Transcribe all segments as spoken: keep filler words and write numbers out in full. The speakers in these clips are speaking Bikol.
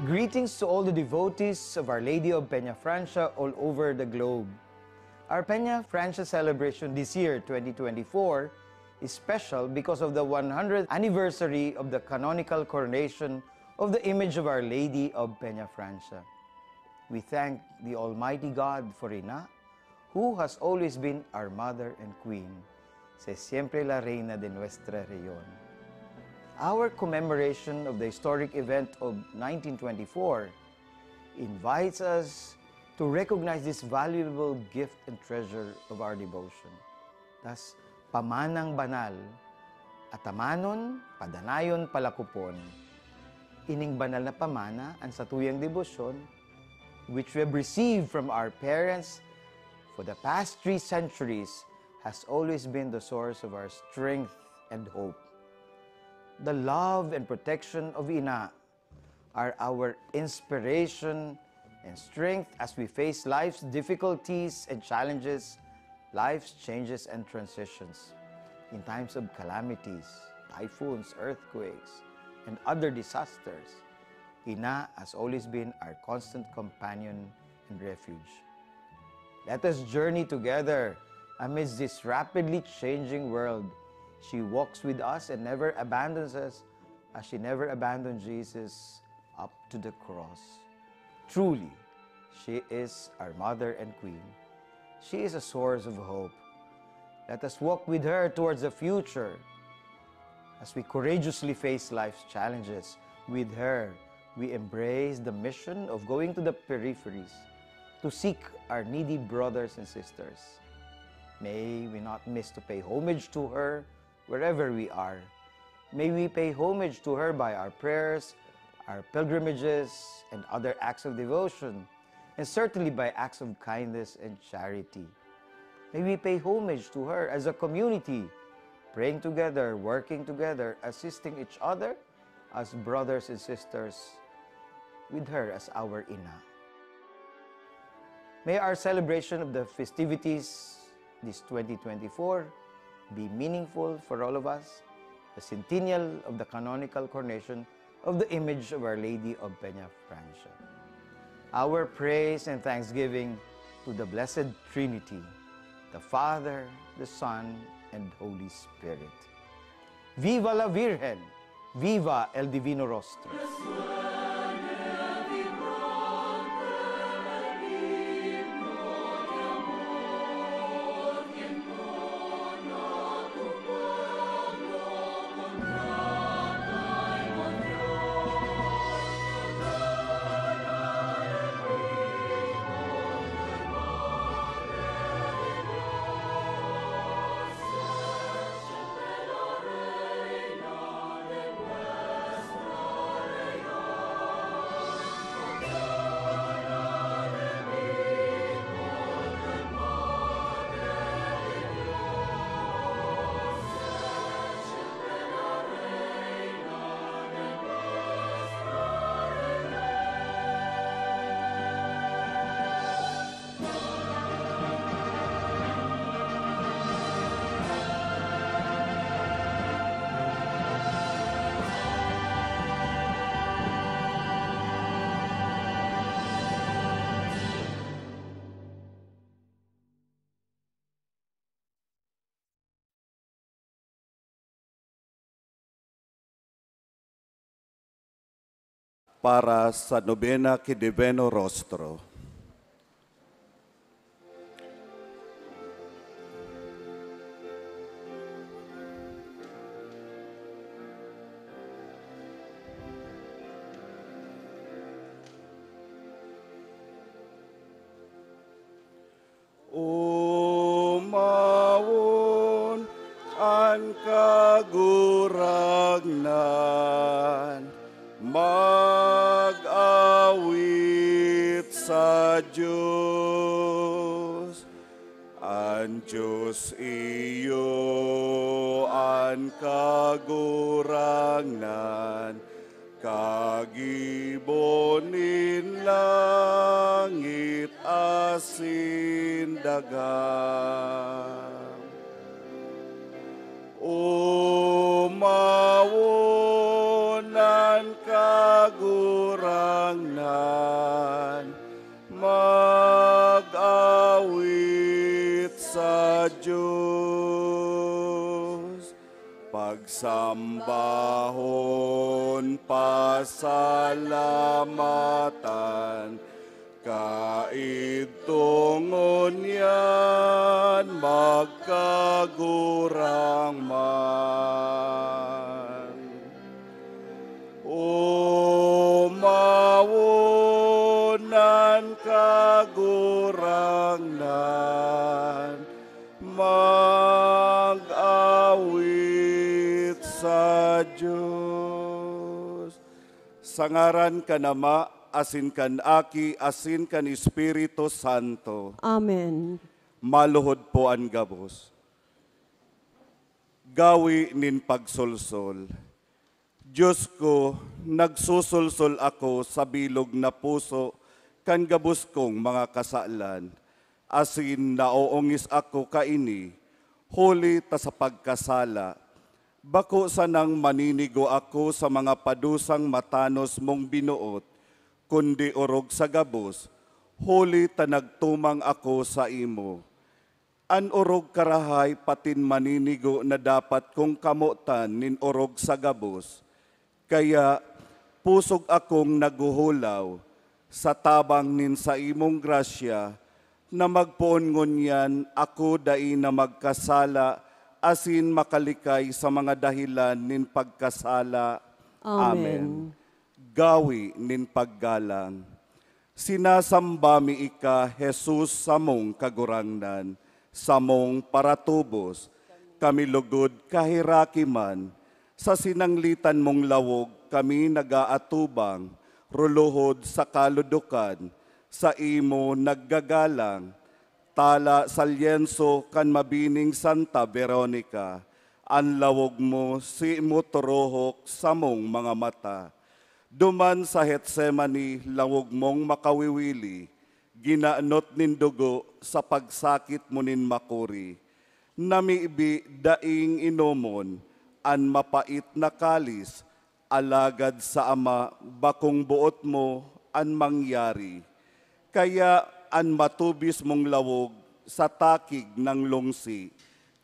Greetings to all the devotees of Our Lady of Peñafrancia all over the globe. Our Peñafrancia celebration this year, twenty twenty-four, is special because of the one hundredth anniversary of the canonical coronation of the image of Our Lady of Peñafrancia. We thank the Almighty God for Ina, who has always been our Mother and Queen, si siempre la Reina de nuestra región. Our commemoration of the historic event of nineteen twenty-four invites us to recognize this valuable gift and treasure of our devotion. Thus, pamanang banal, atamanon, padanayon, palakopon. Ining banal na pamana, an satuyang debosyon, which we have received from our parents for the past three centuries, has always been the source of our strength and hope. The love and protection of Ina are our inspiration and strength as we face life's difficulties and challenges, life's changes and transitions. In times of calamities, typhoons, earthquakes, and other disasters, Ina has always been our constant companion and refuge. Let us journey together amidst this rapidly changing world. She walks with us and never abandons us, as she never abandoned Jesus up to the cross. Truly, she is our Mother and Queen. She is a source of hope. Let us walk with her towards the future as we courageously face life's challenges. With her, we embrace the mission of going to the peripheries to seek our needy brothers and sisters. May we not miss to pay homage to her wherever we are. May we pay homage to her by our prayers, our pilgrimages, and other acts of devotion, and certainly by acts of kindness and charity. May we pay homage to her as a community, praying together, working together, assisting each other as brothers and sisters, with her as our Ina. May our celebration of the festivities this twenty twenty-four be meaningful for all of us, the centennial of the canonical coronation of the image of Our Lady of Peñafrancia. Our praise and thanksgiving to the Blessed Trinity, the Father, the Son, and Holy Spirit. Viva la Virgen! Viva el Divino Rostro! Para sa nobena ki Divino Rostro. Omawon an Kagurangnan, mag-awit sa Dios. An Dios iyo an Kagurangnan, kagibo nin langit asin daga. Omawon an Kagurangnan. Kagurangnan, mag-awit sa Dios. Pagsambahon, pasalamatan, kaidto ngunyan magkagurangnan. O mawon an Kagurangnan, mag-awit sa Dios. Sa ngaran kan Ama, asin kan Aki, asin kan Espiritu Santo. Amen. Maluhod po an gabos. Gawi nin pagsolsol. Dios ko, nagsosolsol ako sa bilog na puso kan gabos kong mga kasalan, asin naoongis ako kaini, huli ta sa pagkasala. Bako sanang maninigo ako sa mga padusang matanos mong binoot, kundi orog sa gabos, huli ta nagtumang ako saimo. An orog karahay patin maninigo na dapat kong kamotan nin orog sa gabos. Kaya, pusog akong naghuhulaw, sa tabang nin saimong grasya, na magpoon ngunyan ako dai na magkasala asin makalikay sa mga dahelan nin pagkasala. Amen. Amen. Gawi nin paggalang. Sinasamba mi ika, Jesus, samong Kagurangnan, samong paratubos. Kami lugod kaheraki man, sa sinanglitan mong lawog kami nag-aatubang, ruluhod sa kaludokan, saimo naggagalang, tala sa lyenso kan mabining Santa Veronica, an lawog mo simo turohok samong mga mata. Duman sa Getsemani, lawog mong makawiwili, ginanot nin dugo sa pagsakit mo nin makuri. Namibi daing inomon an mapait na kalis, alagad sa Ama, bakong boot mo an mangyari. Kaya an matubis mong lawog sa takig nang lungsi,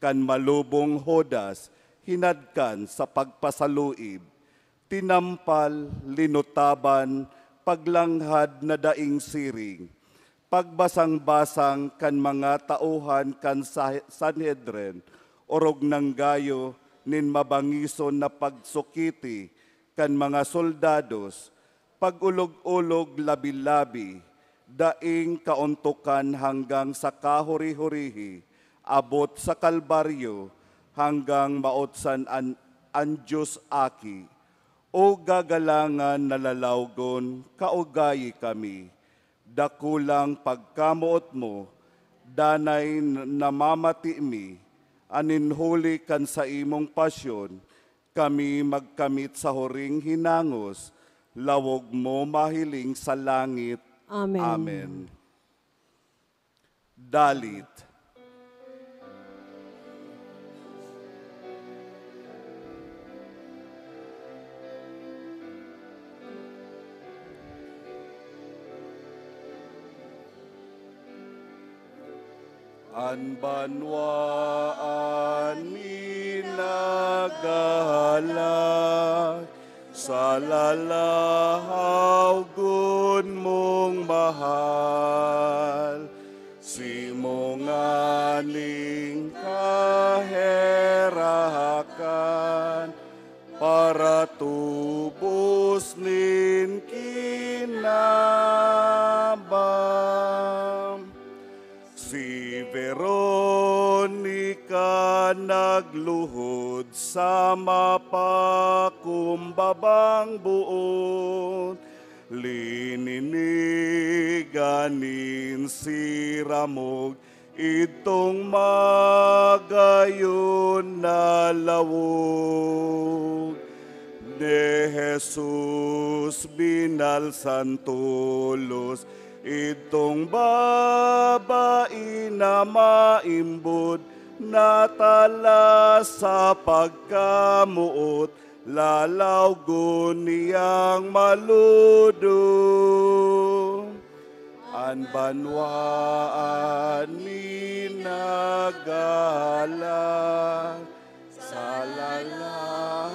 kan malubong Judas, hinadkan sa pagpasaluib, tinampal, linutaban, paglanghad na daing siring, pagbasang-basang kan mga tauhan kan Sa-, Sanhedrin, orog nang gayo nin mabangison na pagsukiti kan mga soldados, pag-olog-olog labi-labi, daing kaontokan hanggang sa kahuri-hurihi, abot sa Kalbaryo, hanggang maotsan an, an Dios Aki. O gagalangan na lalawgon, kaugayi kami. Dakulang pagkamoot mo, danay n-, namamati mi, anin huli kan saimong pasyon, kami magkamit sa huring hinangos, lawog mo mahiling sa langit. Amen. Amen. Dalit. An banwaan minagalag sa lalahaw gun mong mahal. Simo nganing kaherakan, paratubos nin kinabang. Si Veronica nagluhod sa mapakumbabang boot, lininigan nin siramog idtong magayon na lawog. Ni Jesus binalsan tolos idtong babayi na maimbod, natala sa pagkamoot, Lalawgon niyang malodom an banwaan minagalang sa lalawgon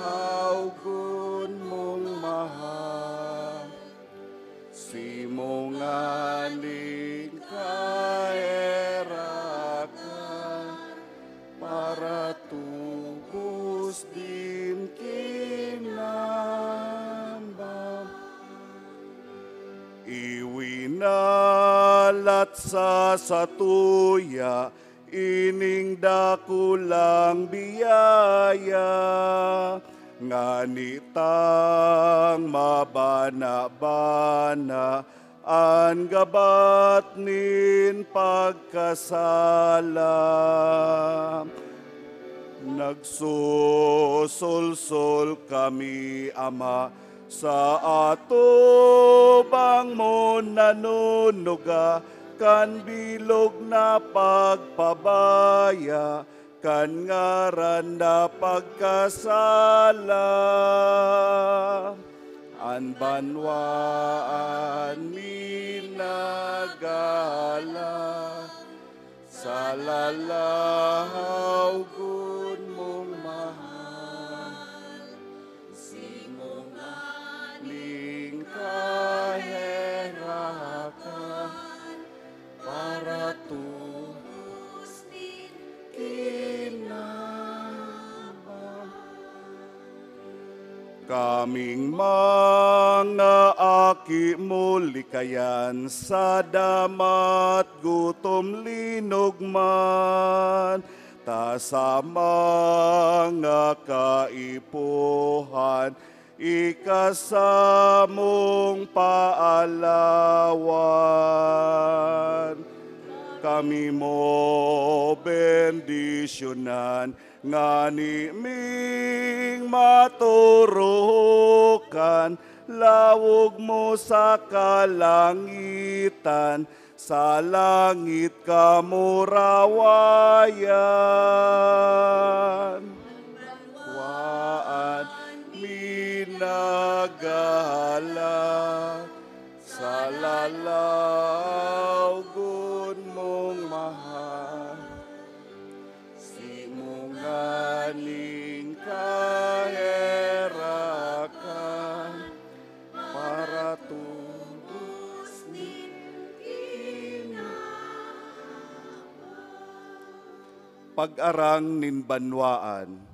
mong mahal. Simonganing kaherakan para tubos din kinabang. Iwinalat sa satuya ining dakulang biyaya, ngani tang mabana-bana an gabat nin pagkasala. Nagsusolsol kami, Ama, sa atubang mo nanunuga kan bilog na pagpabaya kan ngaran na pagkasala. An banwaan minagala sa lalawgon mong mahal. Simonganing kaherakan para tubos nin kinabang. Kaming mga aki mo, likayan sa damat, gutom, linog man, ta sa mga kaipuhan ika samong paalawan. Kami mo bendisyonan, ngani ming maturukan, lawog mo sa kalangitan, sa langit kamo rawayan. Banwaan minagala sa lalawgon mong mahal. Simonganing kaherakan para tubos nin kinabang. Pag-arang nin banwaan.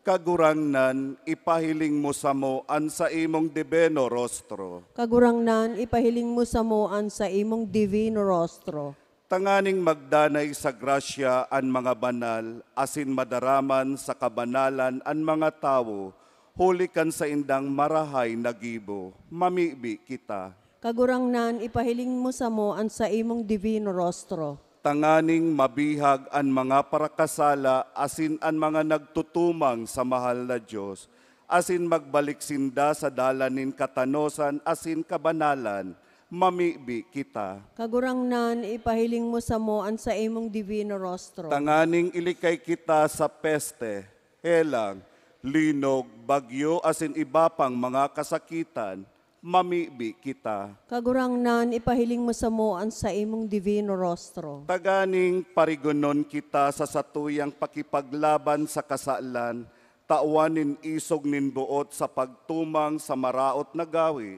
Kagurangnan, ipahiling mo samo an saimong dibino rostro. Kagurangnan, ipahiling mo samo an saimong dibino rostro. Tanganing magdanay sa grasya an mga banal, asin madaraman sa kabanalan an mga tawo, huli kan saindang marahay na gibo. Mamibi kita. Kagurangnan, ipahiling mo samo an saimong dibino rostro. Tanganing mabihag an mga parakasala asin an mga nagtutumang sa mahal na Dios, asin magbalik sinda sa dalan nin katanosan asin kabanalan, mamibi kita. Kagurangnan, ipahiling mo samo an saimong dibino rostro. Tanganing ilikay kita sa peste, helang, linog, bagyo, asin iba pang mga kasakitan, mamibi kita. Kagurangnan, ipahiling mo samo an saimong dibino rostro. Tanganing parigonon kita sa satuyang pakipaglaban sa kasalan, tawan nin isog nin boot sa pagtumang sa maraot na gawe,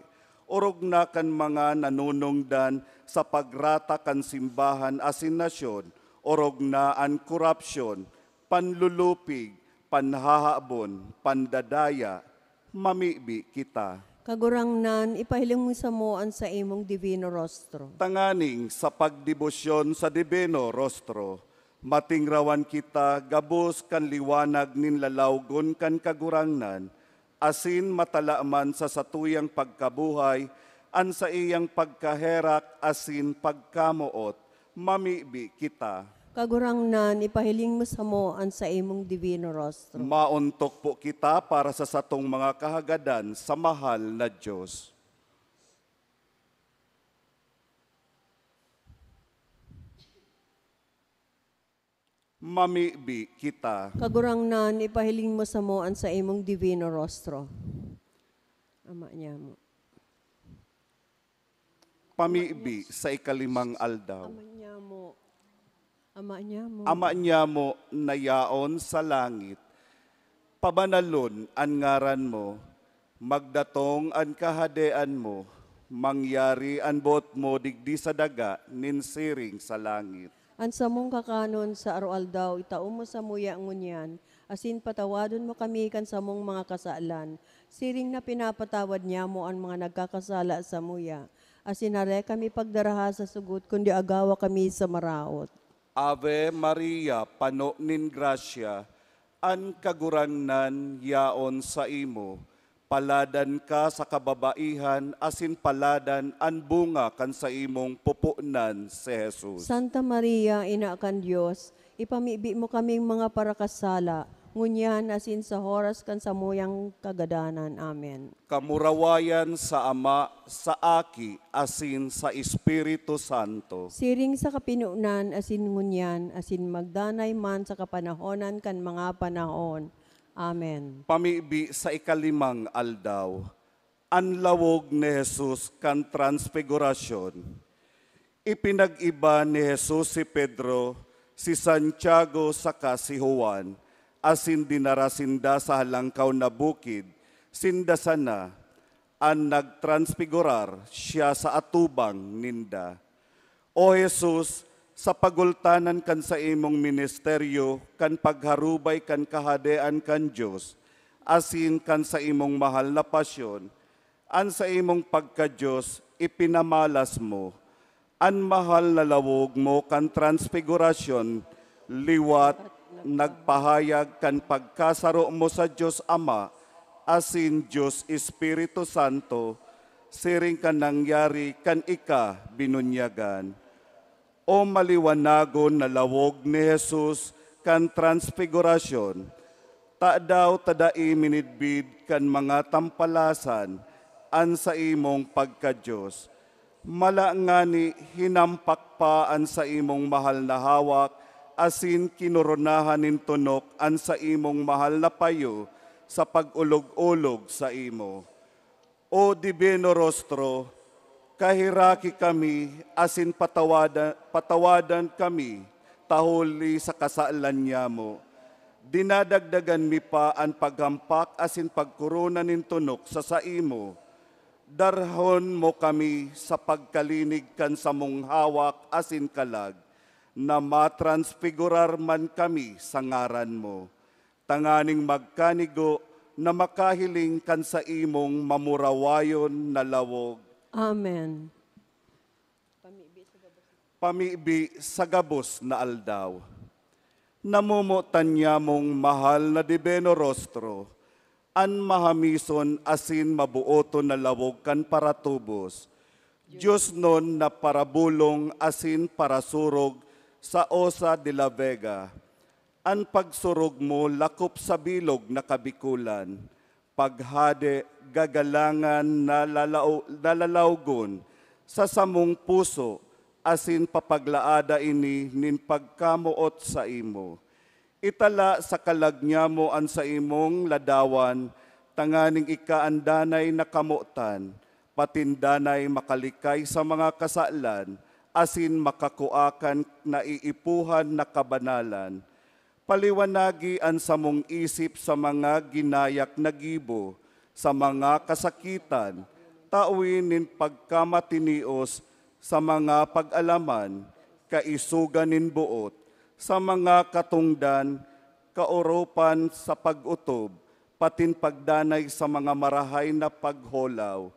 orog na kan mga nanunungdan sa pagrata kan simbahan asin nasyon, orog na an korapsyon, panlulupig, panhahabon, pandadaya, mamibi kita. Kagurangnan, ipahiling mo samo an saimong dibino rostro. Tanganing sa pagdebosyon sa dibino rostro, matingrawan kita gabos kan liwanag nin lalawgon kan Kagurangnan, asin matalaman sa satuyang pagkabuhay an saiyang pagkaherak asin pagkamoot, mamibi kita. Kagurangnan, ipahiling mo samo an saimong dibino rostro. Maontok po kita para sa satong mga kahagadan sa mahal na Dios. Mamibi kita. Kagurangnan, ipahiling mo samo an saimong divino rostro. Ama niya mo. Pamibi sa ikalimang aldaw. Ama niya mo. Ama niya mo. Ama niya mo na yaon sa langit. Pabanalon an ngaran mo. Magdatong an kahadean mo. Mangyari an boot mo digdi sa daga nin siring sa langit. An samong kakanon sa aroaldaw, itao mo samuya ngunyan, asin patawadon mo kami kan samong mga kasalan, siring na pinapatawad nyamo an mga nagkakasala samuya. Asin hare kami pagdaraha sa sugot, kundi agawa kami sa maraot. Ave Maria, pano nin grasya, an Kagurangnan yaon saimo. Paladan ka sa kababaihan, asin paladan an bunga kan saimong pupunan, si Jesus. Santa Maria, Ina kan Dios, ipamibi mo kaming mga parakasala, ngunyan asin sa horas kan samuyang kagadanan. Amen. Kamurawayan sa Ama, sa Aki, asin sa Espiritu Santo. Siring sa kapinonan, asin ngunyan, asin magdanay man sa kapanahonan kan mga panahon. Amen. Pamibi sa ikalimang aldaw, an lawog ni Jesus kan Transfigurasyon. Ipinag-iba ni Jesus si Pedro, si Santiago saka si Juan, asin dinara sinda sa halangkaw na bukid. Sinda sana an nagtransfigurar, siya sa atubang ninda. O Jesus, sa pagultanan kan saimong ministeryo kan pagharubay kan Kahadean kan Dios asin kan saimong mahal na pasyon, an saimong pagka-Dios ipinamalas mo. An mahal na lawog mo kan Transfigurasyon liwat nagpahayag kan pagkasaro mo sa Dios Ama asin Dios Espiritu Santo, siring kan nangyari kan ika binunyagan. O maliwanagon na lawog ni Jesus kan Transfigurasyon, tadaw ta dai minidbid kan mga tampalasan an saimong pagka-Dios? Mala ngani hinampak pa an saimong mahal na hawak asin kinoronahan nin tunok an saimong mahal na payo sa pag-olog-olog saimo. O Divino Rostro, kaheraki kami asin patawada-, patawadan kami ta huli sa kasalan nyamo. Dinadagdagan mi pa an paghampak asin pagkorona nin tunok sa saimo. Darhon mo kami sa pagkalinig kan samong hawak asin kalag, na matransfigurar man kami sa ngaran mo, tanganing magkanigo na makahiling kan saimong mamurawayon na lawog. Amen. Pamibi sa gabos na aldaw. Namomotan nyamong mahal na Divino Rostro, an mahamison asin mabooton na lawog kan paratubos. Diosnon na parabolong asin parasurog sa Osa de la Vega. An pagsurog mo lakop sa bilog na kabikolan, paghade, gagalangan na lalao-, na lalaogon sa samong puso, asin papaglaada ini nin pagkamoot saimo. Itala sa kalag nyamo an saimong ladawan, tanganing ika an danay na kamotan, patin danay makalikay sa mga kasalan, asin makakua kan naiipuhan na kabanalan. Paliwanagi an samong isip sa mga ginayak na gibo, sa mga kasakitan, tawi nin pagkamatinios sa mga pag-alaman, kaisogan nin boot, sa mga katongdan, kaoropan sa pag-otob, patin pagdanay sa mga marahay na pagholaw.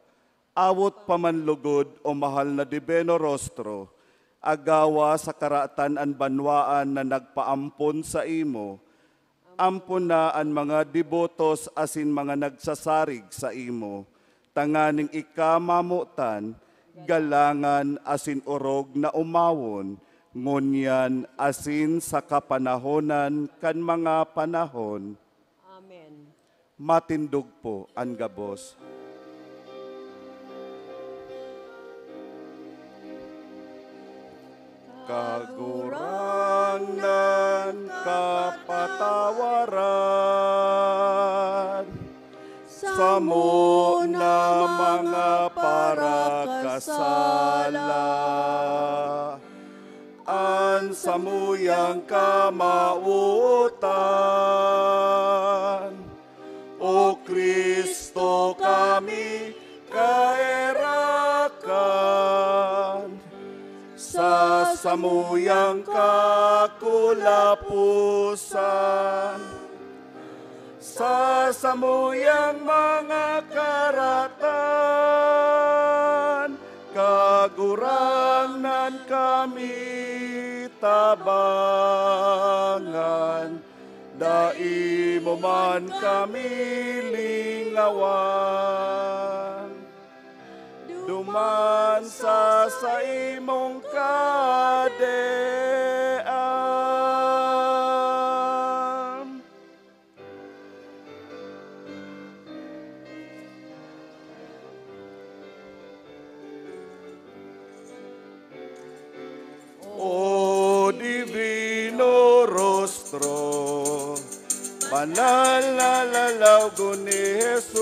Awot pa man lugod, o mahal na Divino Rostro, agawa sa karatan an banwaan na nagpaampon saimo, ampona an mga debotos asin mga nagsasarig saimo, tanganing ika mamotan, galangan asin orog na omawon, ngunyan asin sa kapanahonan kan mga panahon. Amen. Matindog po an gabos. Kagurangnan. kapatawaran. Samo na mga parakasala, an samuyang kamawotan. O Cristo, kami kaerakan sa samuyang kakulaposan, sa samuyang mga karatan, Kagurangnan, kami tabangan, dai mo man kami lingawan. Duman sa saimong kahadean. O Divino Rostro, banal na lalawgon ni Jesus,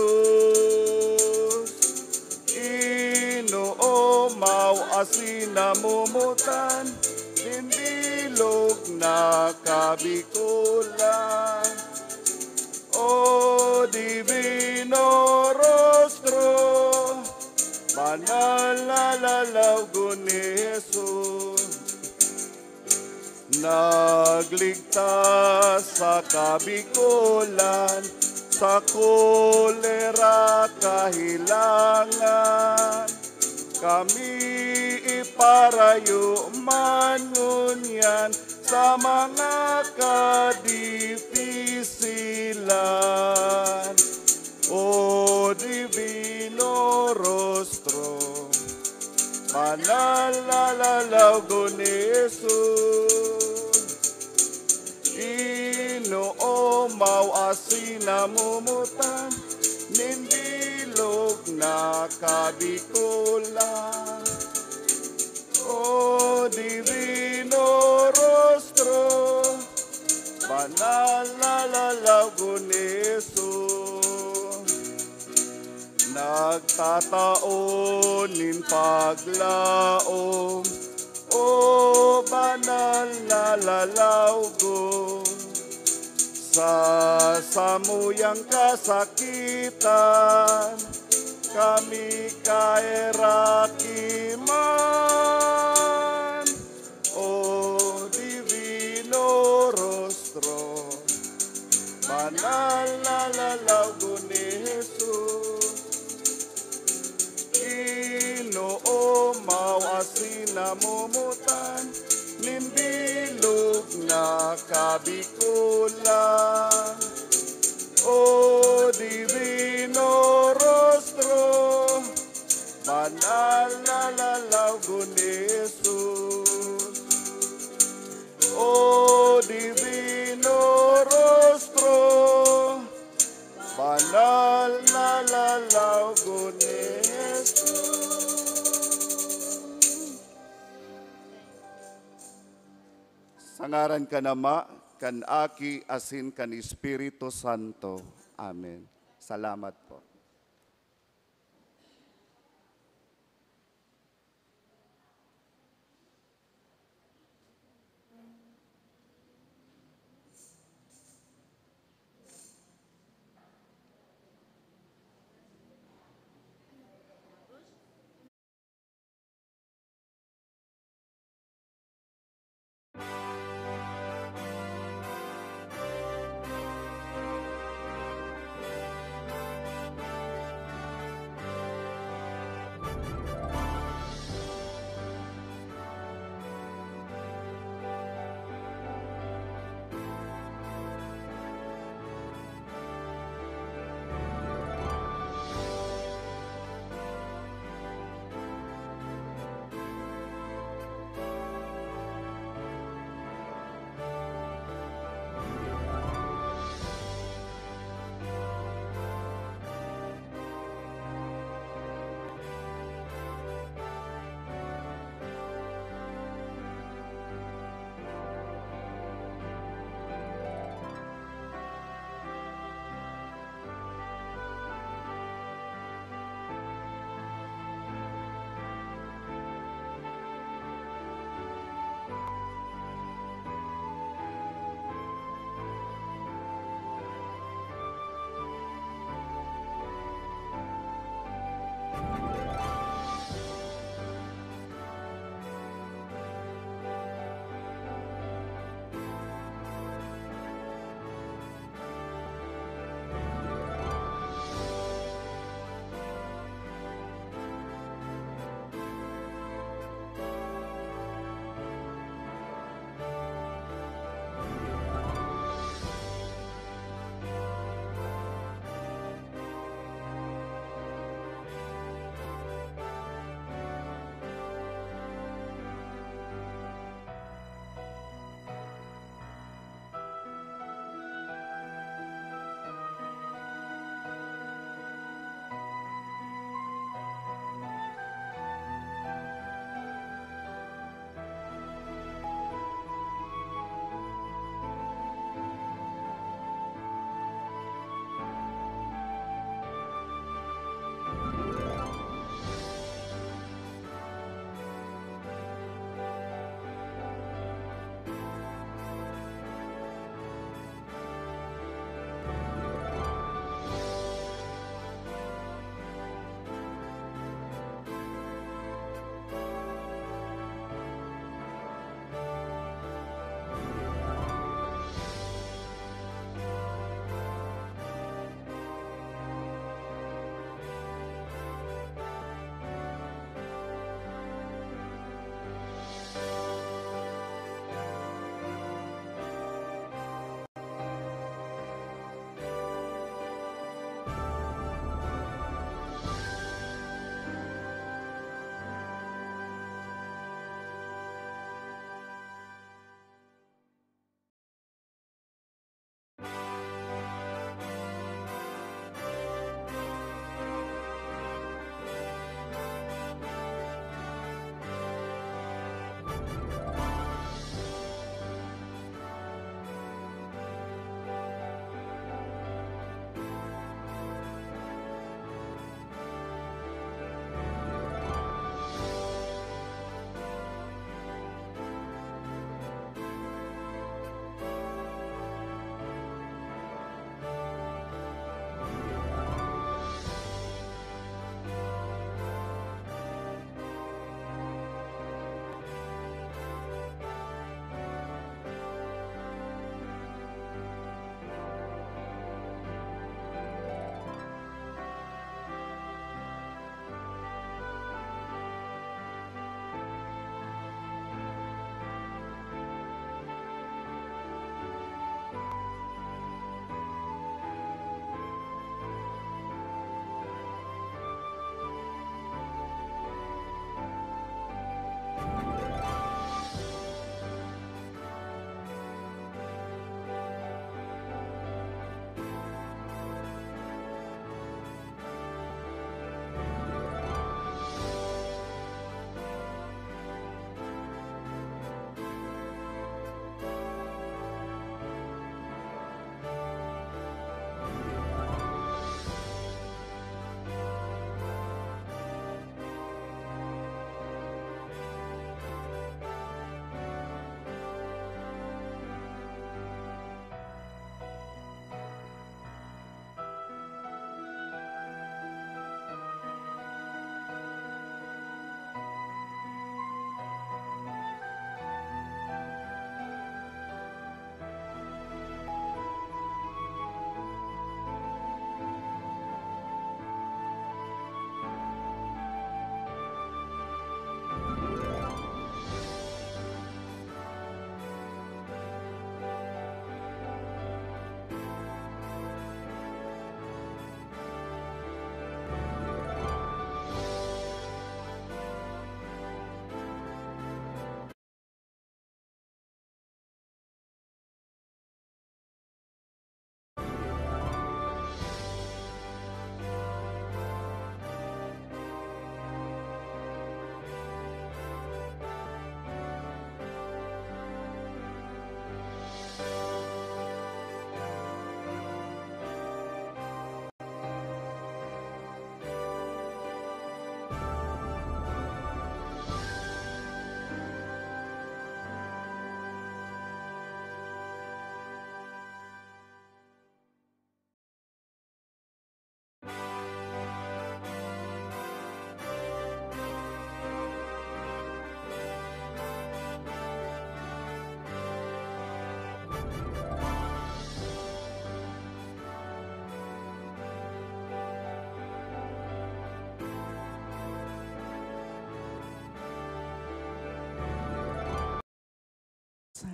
inoomaw asin namomotan nin bilog na kabikolan. O Divino Rostro, banal na lalawgon ni Jesus, nagligtas sa kabikolan, sa kolera, kahelangan. Kami iparayo man ngunyan sa mga kadipisilan. O Divino Rostro, banal na lalawgon ni Jesus, inoomaw asin namomotan nin bilog na kabikolan. O Divino Rostro, banal na lalawgon ni Jesus, nagtatao nin paglaom, o banal na lalawgon, sa samuyang kasakitan, kami kaeraki man. O Divino Rostro, banal na lalawgon ni Jesus, inoomaw asin namomotan nin bilog na kabikolan. O Divino Rostro, banal na lalawgon ni Jesus. O Divino Rostro, banal na lalawgon ni Jesus. Sa ngaran kan Ama, kan Aki, asin kan Espiritu Santo. Amen. Salamat po.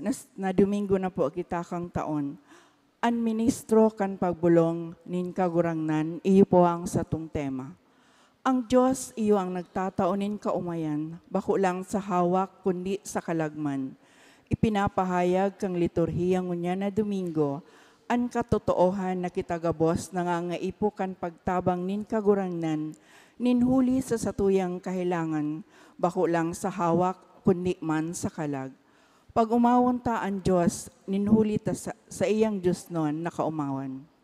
Nas-, na Domingo na po kita kang taon. An ministro kan pagbolong nin Kagurangnan, iyo po ang satong tema. Ang Dios iyo ang nagtatao nin kaomayan, bako lang sa hawak kundi sa kalagman. Ipinapahayag kan liturhiya ngunyan na Domingo an katotoohan na kita gabos nangangaipo kan pagtabang nin Kagurangnan nin huli sa satuyang kahelangan, bako lang sa hawak kundi man sa kalag. Pag-omawon ta an Dios, nin huli ta sa, saiyang diosnon na kaomawan.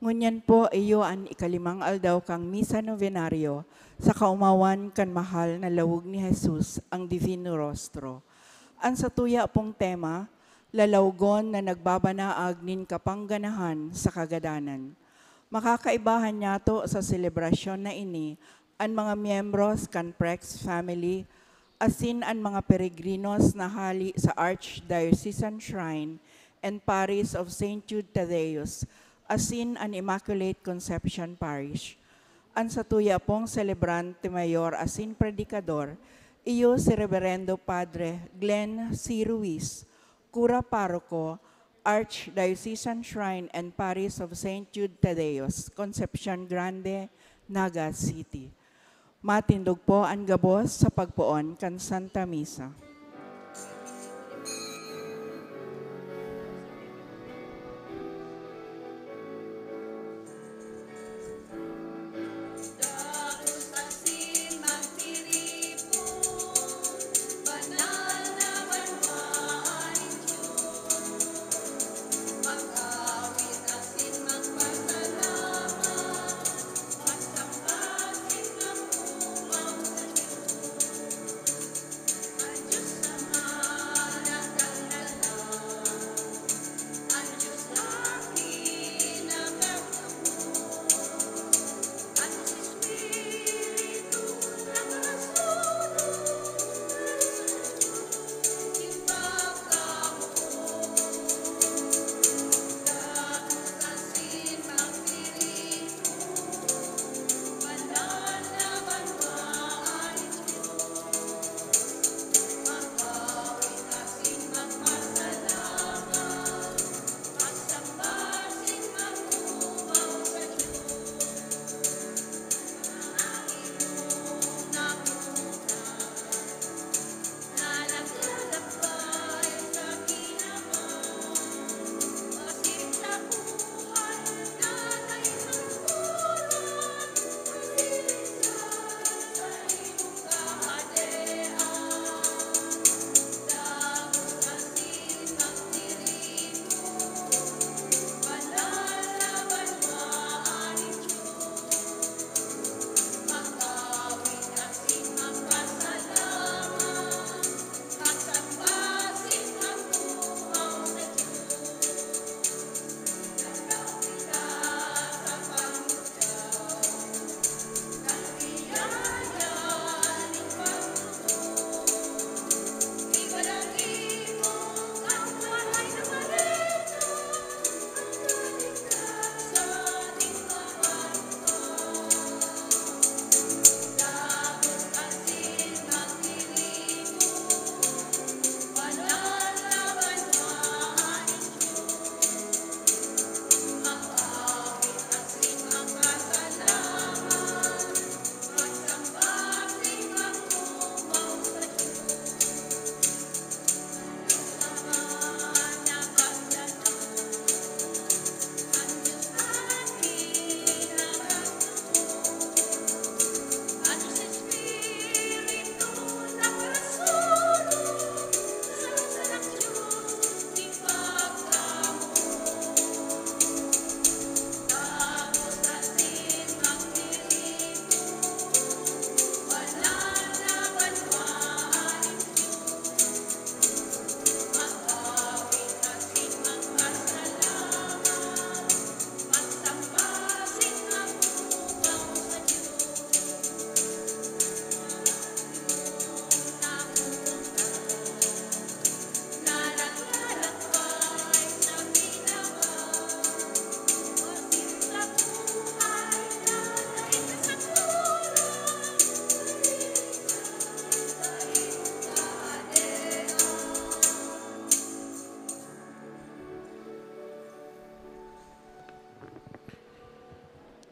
Ngunyan po, iyo an ikalimang aldaw kan Misa Novenario sa kaomawan kan mahal na lawog ni Jesus, ang Divino Rostro. An satuya pong tema, lalawgon na nagbabanaag nin kapangganahan sa kagadanan. Makakaibahan niyato sa selebrasyon na ini an mga miyembros kan Prex family, asin an mga peregrinos na hale sa Archdiocesan Shrine and Parish of Saint Jude Thaddeus, asin an Immaculate Conception Parish. An satuya pong selebrante mayor asin predikador, iyo si Reverendo Padre Glenn C. Ruiz, Kura Paroko, Archdiocesan Shrine and Parish of Saint Jude Thaddeus, Concepcion Grande, Naga City. Matindog po an gabos sa pagpoon kan Santa Misa.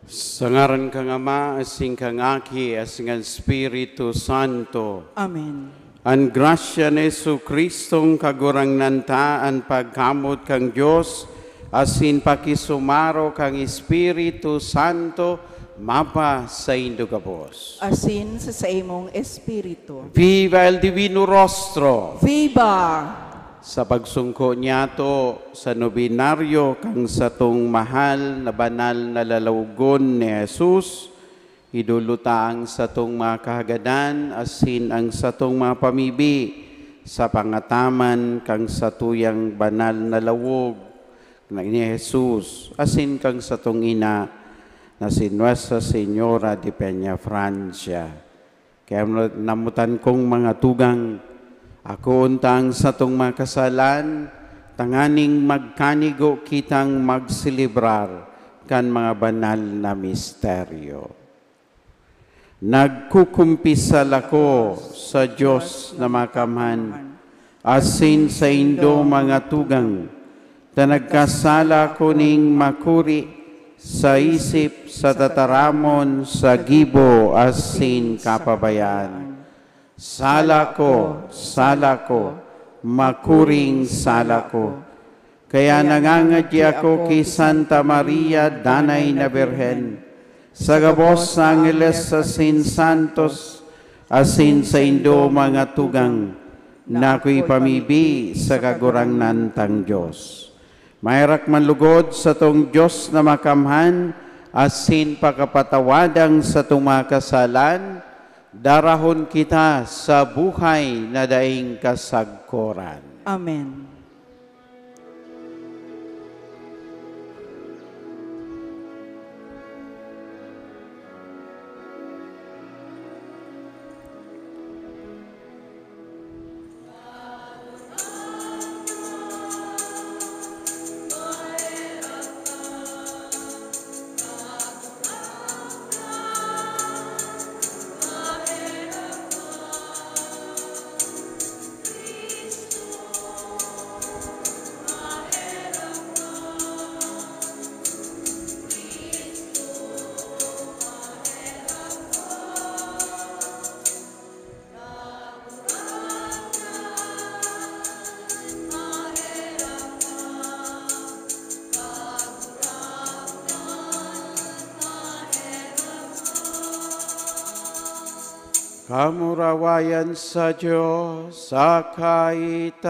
Sa ngaran kan Ama, asin kan Aki, asin kan Espiritu Santo. Amen. An grasya ni Jesu-Cristong Kagurangnan ta, an pagkamoot kan Dios, asin pakisumaro kan Espiritu Santo, mapasaindo gabos. Asin sa saimong espiritu. Viva el Divino Rostro! Viva! Sa pagsungko niyato sa nobinaryo kan satong mahal na banal na lalawogon ni Jesus, idolota ang satong mga kahagadan asin ang satong mga pamibi sa pangataman kan satuyang banal na lawog na ni Jesus asin kan satong ina na si Nuestra Señora de Peñafrancia. Kaya namotan kong mga tugang, akoon ta ang satong mga kasalan, tanganing magkanigo kitang magselebrar kan mga banal na misteryo. Nagkukumpisal ako sa Dios na Makamhan, asin saindo, mga tugang, ta nagkasala ako ning makuri sa isip, sa tataramon, sa gibo, asin kapabayaan. Sala ko, sala ko, makuring sala ko. Kaya nangangadyi ako ki Santa Maria, Danay na Birhen, sa gabos na angeles asin santos, asin saindo, mga tugang, na ako ipamibi sa Kagurangnan tang Dios. Maherak man lugod satong Dios na Makamhan asin pakapatawad ang satong mga kasalan, darahon kita sa buhay na daing kasagkoran. Amen. Kamurawayan sa Dios sa kaitaasan.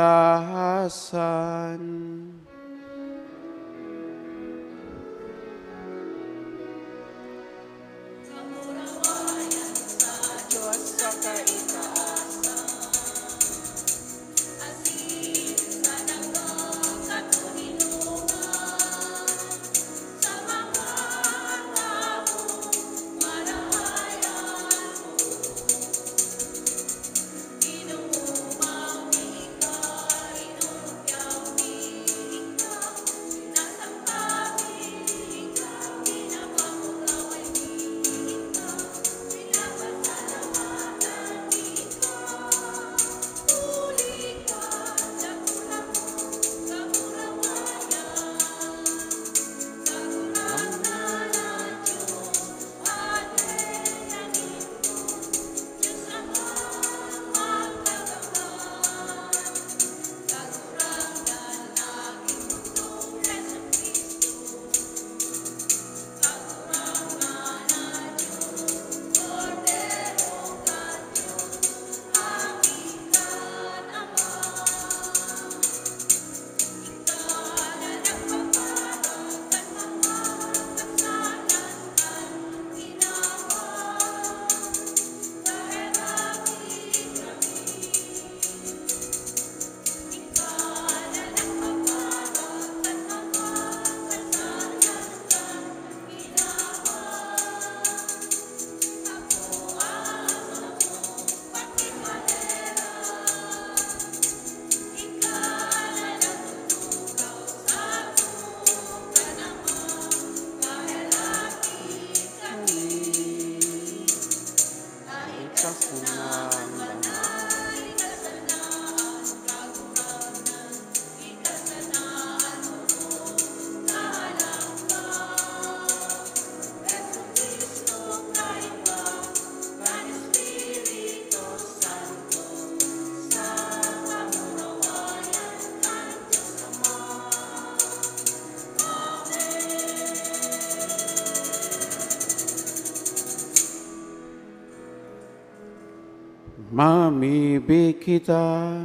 Mamibi kita.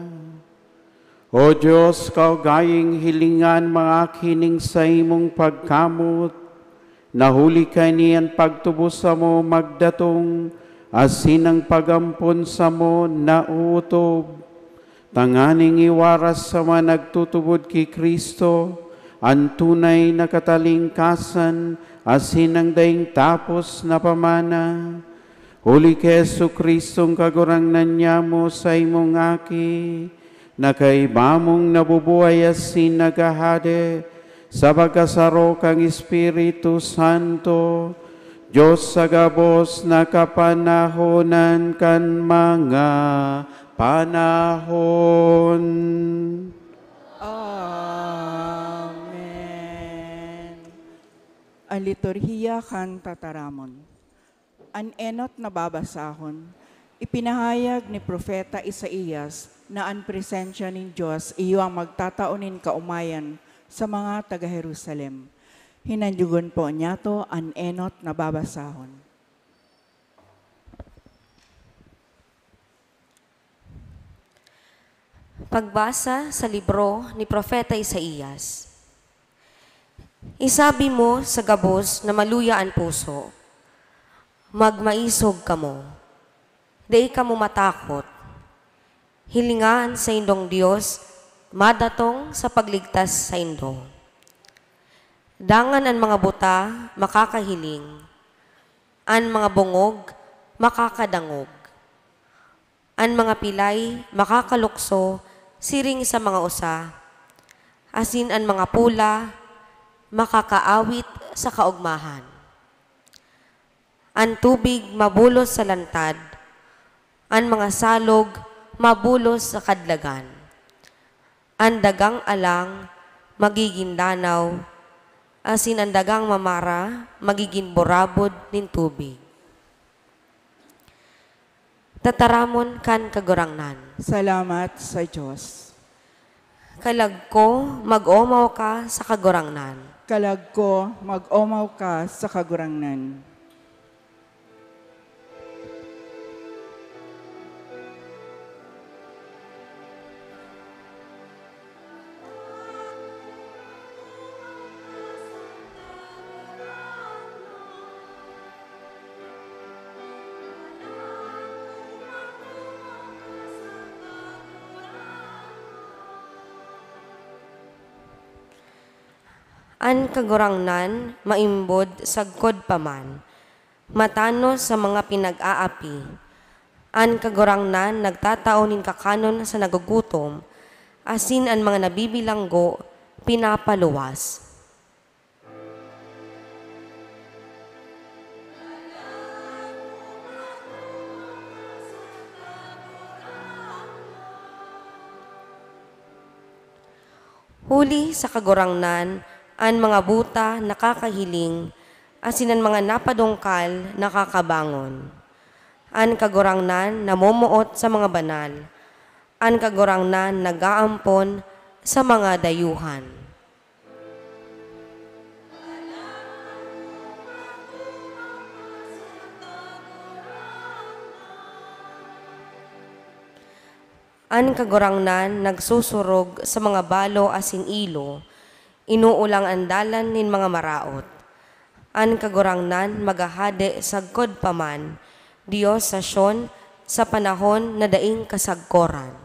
O Dios, kaugaying hilingan mga aki ning saimong pagkamot, na huli kaini an pagtubos samo magdatong, asin ang pag-ampon samo nauutob. Tanganing iwaras sa mga nagtutubod ki Cristo an tunay na katalingkasan asin ang daing tapos na pamana. Huli ki Jesu-Cristong Kagurangnan nyamo, saimong Aki, na kaiba mong nabubuhay asin naghahade sa pagkasaro kan Espiritu Santo, Dios sa gabos na kapanahonan kan mga panahon. Amen. An liturhiya kan tataramon. An enot na babasahon, ipinahayag ni Propeta Isaias na an presensya nin Dios iyo an magtatao nin kaomayan sa mga taga Jerusalem. Hinanyogon po niyato an enot na babasahon. Pagbasa sa libro ni Propeta Isaias. Isabi mo sa gabos na maluya an puso, "Magmaisog kamo, dai kamo matakot. Hilinga an saindong Dios madatong sa pagligtas saindo." Dangan an mga buta makakahiling, an mga bongog makakadangog. An mga pilay makakalukso siring sa mga usa, asin an mga pula makakaawit sa kaogmahan. An tubig mabulos sa lantad, an mga salog mabulos sa kadlagan. An dagang alang magigin danaw, asin an dagang mamara magigin burabod nin tubig. Tataramon kan Kagurangnan. Salamat sa Dios. Kalag ko, mag-omaw ka sa Kagurangnan. Kalag ko, mag-omaw ka sa Kagurangnan. An Kagurangnan maimbod sagkod pa man, matanos sa mga pinag-aapi. An Kagurangnan nagtatao nin kakanon sa nagugutom, asin an mga nabibilanggo pinapaluwas. Huli sa Kagurangnan, an mga buta nakakahiling, asin an mga napadungkal nakakabangon. An Kagurangnan namomoot sa mga banal. An Kagurangnan nag-aampon sa mga dayuhan. An Kagurangnan nagsusurog sa mga balo asin ilo, inuulang an dalan nin mga maraot. An Kagurangnan maghahade sagkod pa man, Dios sa Sion, sa panahon na daing kasagkoran.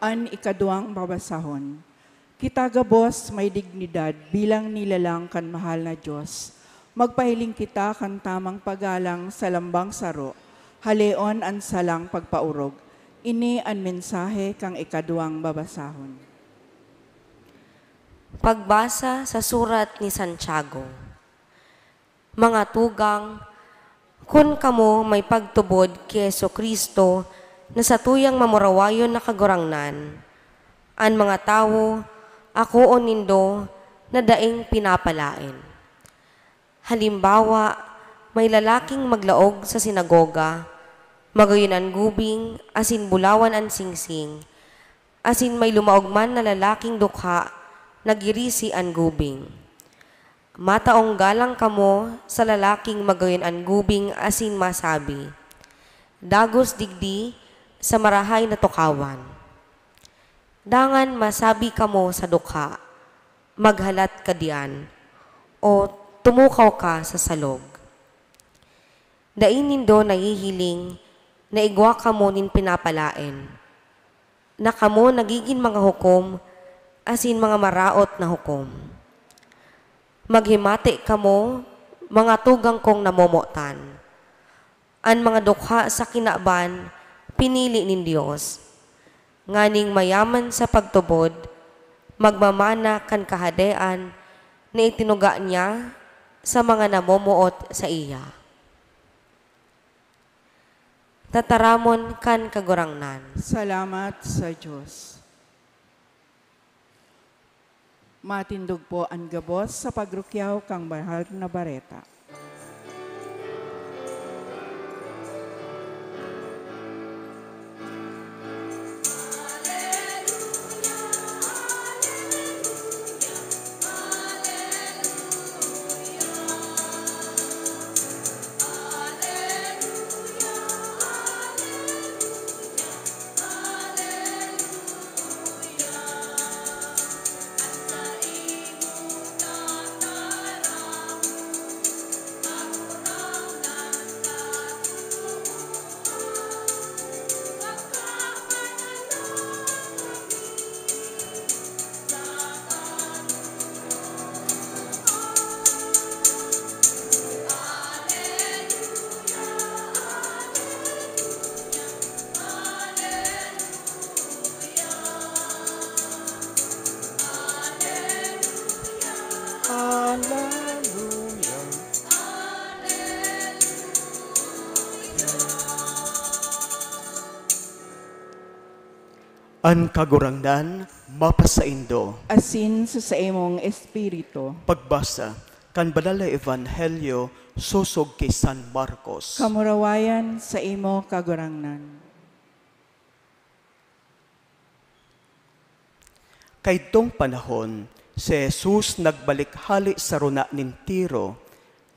An ikaduwang babasahon. Kita gabos may dignidad bilang nilalang kan mahal na Dios. Magpahiling kita kan tamang paggalang sa lambang saro, haleon an salang pagpaorog. Ini an mensahe kan ikaduwang babasahon. Pagbasa sa surat ni Santiago. Mga tugang, kun kamo may pagtubod ki Jesu-Cristo na satuyang mamurawayon na Kagurangnan, an mga tawo akoon nindo na daing pinapalaen. Halimbawa, may lalaking maglaog sa sinagoga, Magayon an gubing, asin bulawan an singsing, asin may lumaog man na lalaking dukha na girisi an gubing. Mataong galang kamo sa lalaking magayon an gubing asin masabi, "Dagos digdi sa marahay na tukawan." Dangan masabi kamo sa dukha, "Maghalat ka diyan," o "Tumukaw ka sa salog." Dai nindo nahihiling na igwa kamo nin pinapalaen, na kamo nagigin mga hukom asin mga maraot na hukom. Maghimati kamo, mga tugang kong namomotan. An mga dukha sa kinaban, pinili nin Dios, nganing mayaman sa pagtubod, magmamana kan Kahadean na itinuga niya sa mga namomoot saiya. Tataramon kan Kagurangnan. Salamat sa Dios. Matindog po an gabos sa pagrukyaw kan Banal na Bareta. Hallelujah. An Kagurangnan mapasaindo. Asin sa saimong espiritu. Pagbasa kan Banal na Ebanghelyo sosog ki San Marcos. Kamurawayan sa imo, Kagurangnan. Kaidtong panahon, si Jesus nagbalik hale sa rona nin Tiro,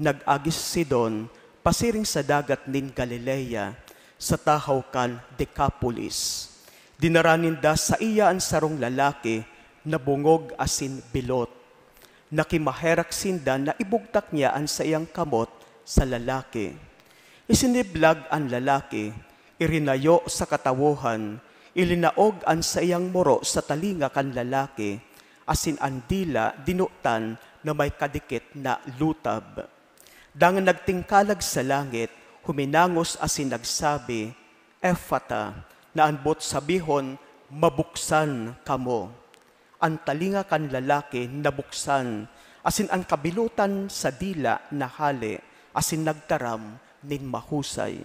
nag-agi sa Sidon, pasiring sa dagat nin Galilea, sa tahaw kan Decapolis. Dinara ninda saiya an sarong lalaki na bongog asin bilot. Nakimaherak sinda na ibugtak niya an saiyang kamot sa lalaki. Isiniblag an lalaki, irinayo sa katawohan, ilinaog an saiyang moro sa talinga kan lalaki, asin an dila dinutan na may kadikit na lutab. Dangan nagtingkalag sa langit, huminangos asin nagsabi, "Efata," na an boot sabihon, "Mabuksan kamo." An talinga kan lalaki nabuksan, asin an kabilotan sa dila nahale, asin nagtaram nin mahusay.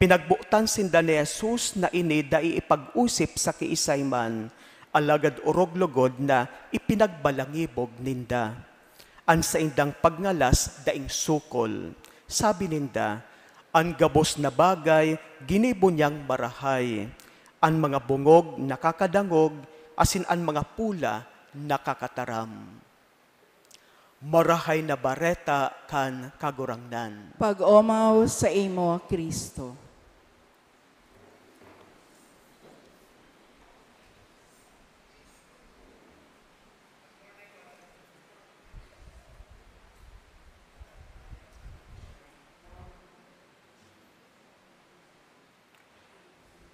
Pinagbotan sinda ni Jesus na ini dai ipag-osip sa kiisay man, alagad orog logod na ipinagbalangibog ninda. An saindang pagngalas daing sukol. Sabi ninda, "An gabos na bagay ginibo niyang marahay. An mga bongog nakakadangog, asin an mga pula nakakataram." Marahay na Bareta kan Kagurangnan. Pag-omaw saimo, Cristo.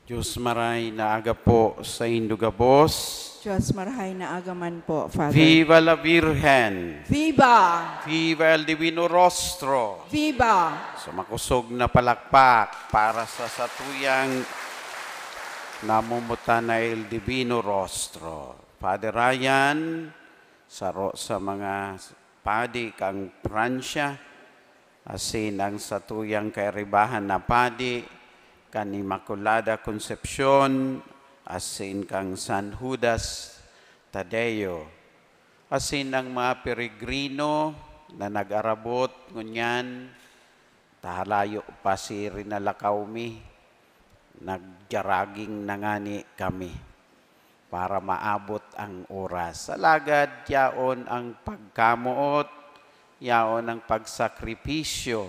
Diyos maray na aga po saindo gabos. Diyos marahay na aga man po, Father. Viva la Virgen! Viva! Viva el Divino Rostro! Viva! So, makosog na palakpak para sa satuyang namumutan na El Divino Rostro. Father Ryan, saro sa mga padi kan Pransya, asin ang satuyang kairibahan na padi kan Inmaculada Concepcion, asin kan San Judas Tadeo, asin ang mga peregrino na nag-arabot ngunyan, ta halayo pa siring na lakaw mi. Nagjaraging na ngani kami para maabot ang oras. Alagad yaon ang pagkamoot, yaon ang pagsakripisyo,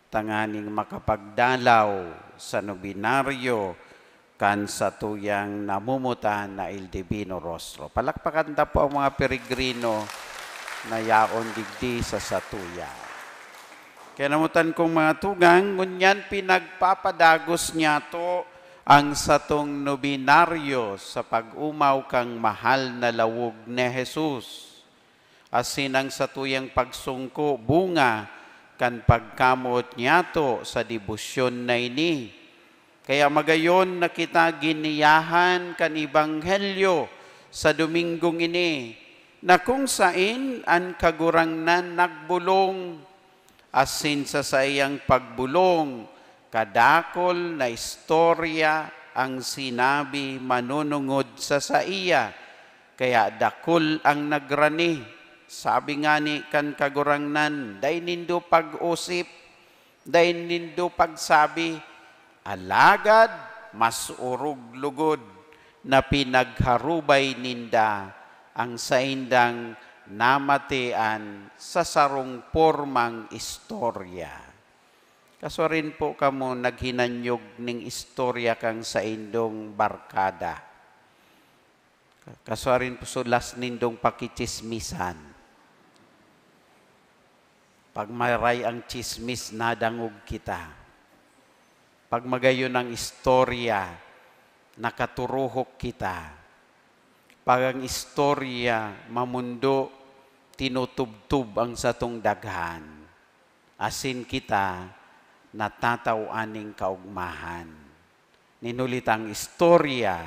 tanganing makapagdalaw sa nobinaryo kan satuyang namumutan na El Divino Rostro. Palakpakan ta po ang mga peregrino na yaon digdi sa satuya. Kinamutan kong mga tugang, ngunyan pinagpapadagos niyato ang satong nobinaryo sa pag-omaw kan mahal na lawog ni Jesus, asin ang satuyang pagsungko bunga kan pagkamoot niyato sa debosyon na ini. Kaya magayon na kita giniyahan kan Ebanghelyo sa Domingong ini, na kung saen an Kagurangnan nagbolong, asin sa saiyang pagbolong, kadakul na istorya ang sinabi manunungod sa saiya, kaya dakul ang nagrani. Sabi ngani kan Kagurangnan, "Dai nindo pag-osip, dai nindo pagsabi, alagad mas orog lugod na pinagharubay ninda ang saindang namatian sa sarong pormang istorya." Kasuarin po kamo naghinanyog ning istorya kan saindong barkada. Kasuarin po sulas nindong pakitsismisan. Pag maray ang tsismis, nadangog kita. Pag magayon ang istorya, nakaturuhok kita. Pag ang istorya mamundo, tinutubtob ang satong daghan. Asin kita natatawan ning kaogmahan. Nin huli ta ang istorya,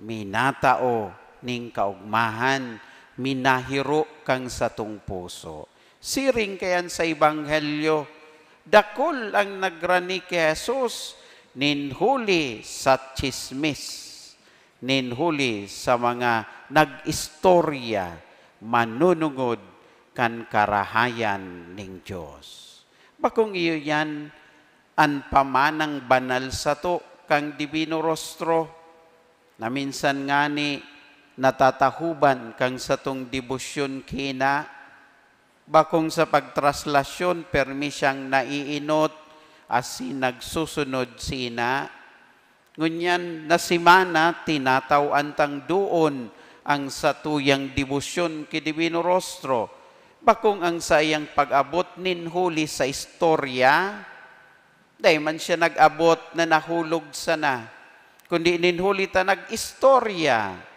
minatao ning kaogmahan, minahiro kan satong puso. Siring kaiyan sa Ebanghelyo, dakul ang nagrani ki Jesus nin huli sa tsismis, nin huli sa mga nag-istorya manunungod kan karahayan nin Dios. Bakong iyo yan an pamanang banal sato kan Divino Rostro, na minsan ngani natatahoban kan satong debosyon ki Ina, bakong sa pagtraslasyon permi siyang naiinot asin nagsusunod si Ina. Ngunyan na semana, tinatawan tang doon ang satuyang debosyon ki Divino Rostro. Bakong ang saiyang pag-abot nin huli sa istorya, dai man siya nag-abot na nahulog sana, kundi nin huli ta nag-istorya.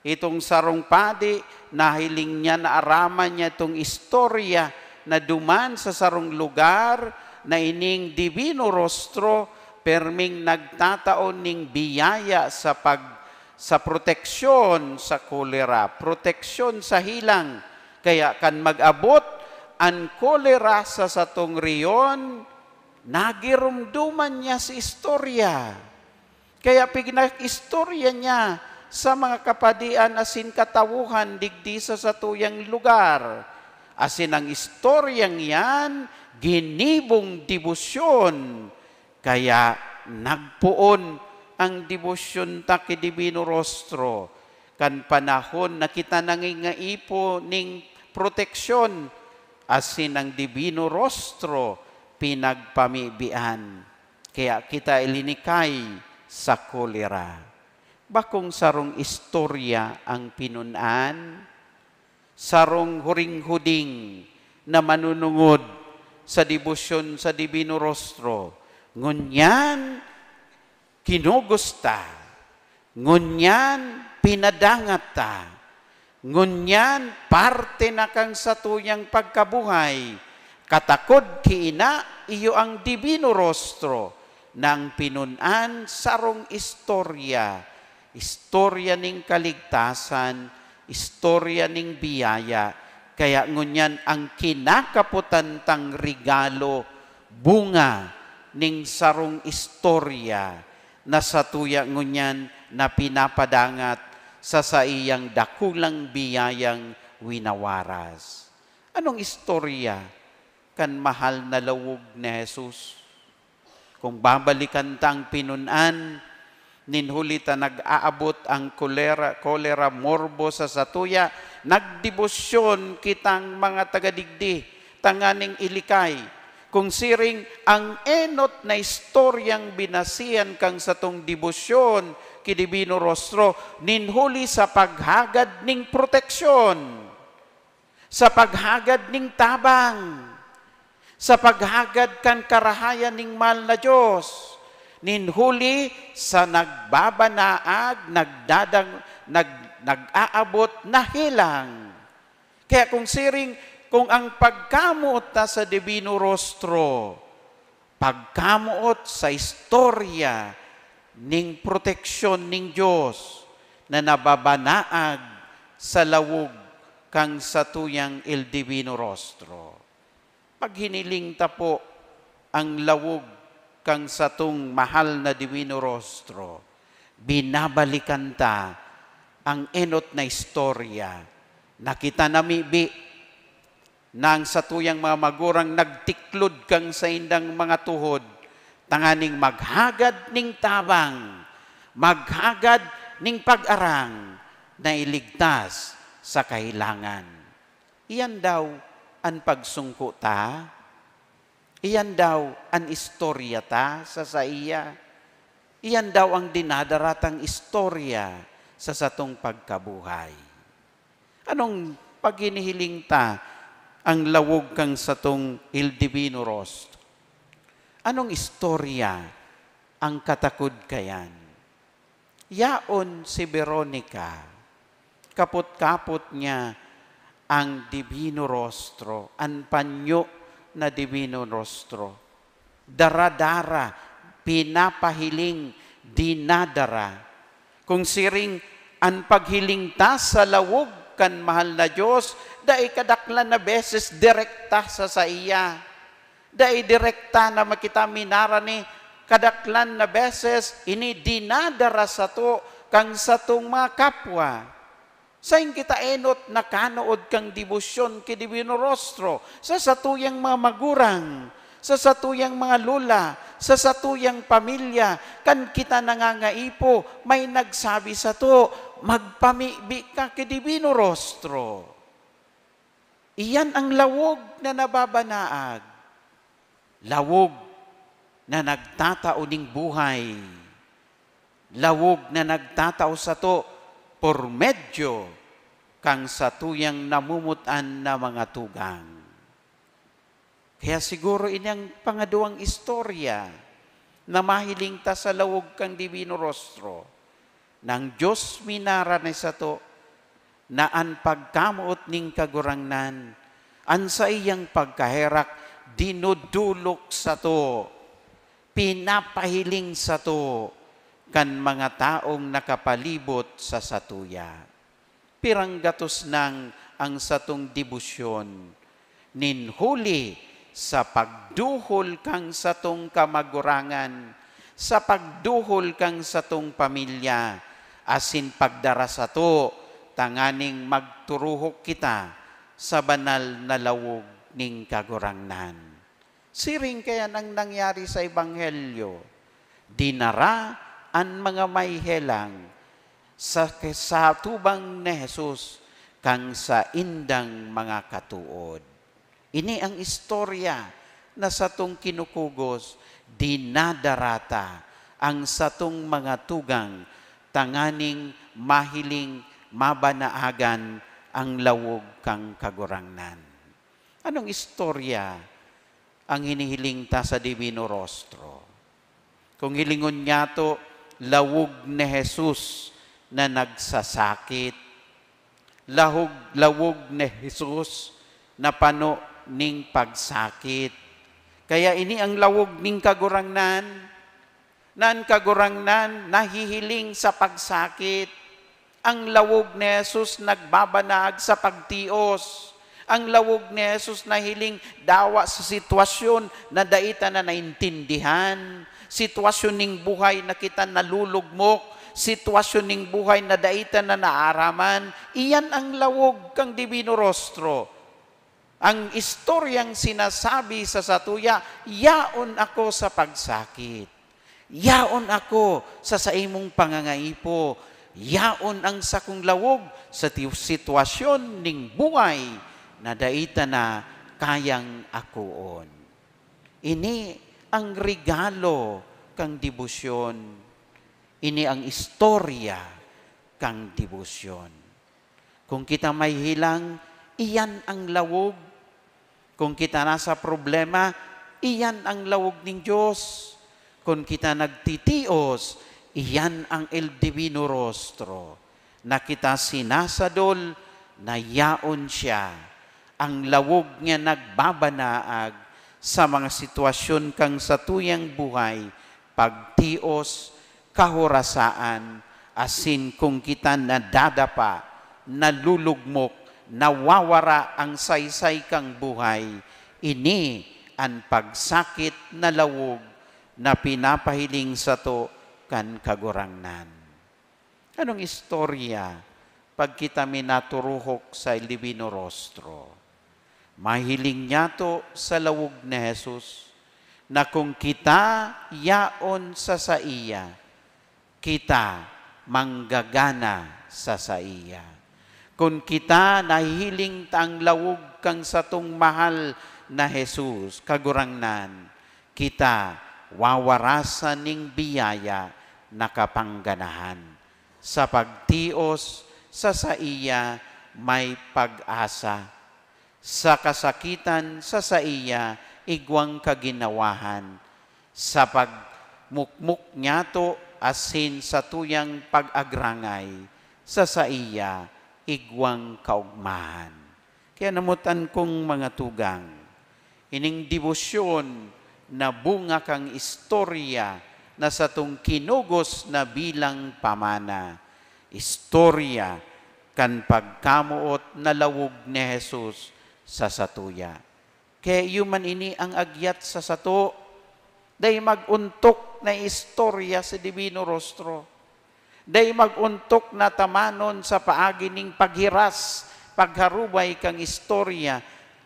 Itong sarong padi, nahiling niya, naaraman niya itong istorya na duman sa sarong lugar na ining Divino Rostro, perming nagtatao ning biyaya sa pag-, sa proteksyon sa kolera, proteksyon sa helang. Kaya kan mag-abot an kolera sa satong rehiyon, nagiromdoman niya si istorya. Kaya pinag-istorya niya sa mga kapadian asin katawohan digdi sa satuyang lugar. Asin ang istoryang iyan ginibong debosyon. Kaya nagpoon ang debosyon ta ki Divino Rostro. Kan panahon na kita nangingaipo ning proteksyon, asin ang Divino Rostro pinagpamibian. Kaya kita ilinikay sa kolera. Bakong sarong istorya ang pinun-an, sarong huring-huding na manunungod sa debosyon sa Divino Rostro. Ngunyan, kinugos ta. Ngunyan, pinadangat ta. Ngunyan, parte na kan satuyang pagkabuhay. Katakod ki Ina, iyo ang Divino Rostro, na ang pinun-an sarong istorya, istorya ning kaligtasan, istorya ning biyaya. Kaya ngunyan, ang kinakapotan tang regalo, bunga ning sarong istorya na satuya ngunyan na pinapadangat sa saiyang dakulang biyayang winawaras. Anong istorya kan mahal na lawog ni Jesus? Kung babalikan ta ang pinun-an, nin huli ta nag-aabot ang kolera, kolera morbo sa satuya, nagdebosyon kitang mga taga digdi tanganing ilikay. Kung siring, ang enot na istoryang binasihan kan satong debosyon ki Divino Rostro, nin huli sa paghagad ning proteksyon, sa paghagad ning tabang, sa paghagad kan karahayan ning mahal na Dios, nin huli sa nagbabanaag, nagdadang-, nag-, nag-aabot na helang. Kaya kung siring, kung ang pagkamoot ta sa Divino Rostro, pagkamoot sa istorya ning proteksyon ning Dios na nababanaag sa lawog kan satuyang El Divino Rostro. Paghiniling ta po ang lawog kan satong mahal na Divino Rostro, binabalikan ta ang enot na istorya na kita namibi na ang satuyang mga magurang nagtiklod kan saindang mga tuhod tanganing maghagad ning tabang, maghagad ning pag-arang na iligtas sa kahelangan. Iyan daw an pagsungko ta? Iyan daw an istorya ta sa saiya? Iyan daw ang dinadara tang istorya sa satong pagkabuhay? Anong paghinihiling ta ang lawog kan satong El Divino Rostro? Anong istorya ang katakod kayan? Yaon si Veronica, kapot-kapot niya ang Divino Rostro, an panyo na Divino Rostro. Dara-dara, pinapahiling, dinadara. Kung siring, an paghiling ta sa lawog kan mahal na Dios, dai kadaklan na beses direkta sa saiya. Dai direkta na makita minara ni kadaklan na beses ini dinadara sato kan satong mga kapwa. Sain kita enot nakanood kan debosyon ki Divino Rostro sa satuyang mga magurang, sa satuyang mga lola, sa satuyang pamilya, kan kita nangangaipo, may nagsabi sato, "Magpamibi ka ki Divino Rostro." Iyan ang lawog na nababanaag, lawog na nagtatao ning buhay, lawog na nagtatao sato por medyo kan satuyang namumut-an na mga tugang. Kaya siguro ini ang pangaduwang istorya na mahiling ta sa lawog kan Divino Rostro, na ang Dios minara na sato, na an pagkamoot nin Kagurangnan, an saiyang pagkaherak, dinudulok sato, pinapahiling sato kan mga taong nakapalibot sa satuya. Pirang gatos nang ang satong debosyon, nin huli sa pagduhol kan satong kamagurangan, sa pagduhol kan satong pamilya, asin pagdara sato tanganing magturuhok kita sa banal na lawog nin Kagurangnan. Siring kayan ang nangyari sa Ebanghelyo. Dinara an mga may helang sa, sa atubang ni Jesus kan saindang mga katood. Ini ang istorya na satong kinukugos, dinadara ta ang satong mga tugang tanganing mahiling, mabanaagan ang lawog kan Kagurangnan. Anong istorya ang hinihiling ta sa Divino Rostro? Kung hilingon niyato, lawog ni Jesus na nagsasakit. Lahog, lawog ni Jesus na pano ning pagsakit. Kaya ini ang lawog ning Kagurangnan, na an Kagurangnan nahihiling sa pagsakit. Ang lawog ni Jesus nagbabanag sa pagtios. Ang lawog ni Jesus nahiling dawa sa sitwasyon na dai ta na naintindihan, sitwasyon ning buhay na kita nalulugmok, sitwasyon ning buhay na dai ta na naaraman. Iyan ang lawog kan Divino Rostro. Ang istoryang sinasabi sa satuya, "Yaon ako sa pagsakit. Yaon ako sa saimong pangangaipo. Yaon ang sakong lawog sa ti-, sitwasyon ning buhay na dai ta na kayang akoon." Ini ang regalo kan debosyon. Ini ang istorya kan debosyon. Kung kita mahihilang, iyan ang lawog. Kung kita nasa problema, iyan ang lawog nin Dios. Kung kita nagtitios, iyan ang El Divino Rostro, na kita sinasadol na yaon siya, ang lawog niya nagbabanaag sa mga sitwasyon kan satuyang buhay, pagtios, kahorasaan, asin kung kita nadadapa, nalulugmok, nawawara ang saysay kang buhay, ini an pagsakit na lawog na pinapahiling sato kan Kagurangnan. Anong istorya pag kita minaturuhok sa El Divino Rostro? Mahiling niyato sa lawog ni Jesus na kung kita yaon sa saiya, kita manggagana sa saiya. Kun kita nahihiling ta ang lawog kan satong mahal na Jesus, Kagurangnan, kita wawarasan ning biyaya na kapangganahan. Sa pagtios sa saiya may pag-asa. Sa kasakitan sa saiya igwang kaginawahan, sa pagmukmok niyato asin satuyang pag-agrangay, sa saiya igwang kaogmahan. Kaya namotan kong mga tugang, ining debosyon na bunga kan istorya na satong kinugos na bilang pamana, istorya kan pagkamoot na lawog ni Jesus sa satuya. Kaya iyo man ini ang agyat sa sato, dai mag-ontok na istorya si Divino Rostro. Dai mag-ontok na tamanon sa paagi ning paghiras, pagharubay kan istorya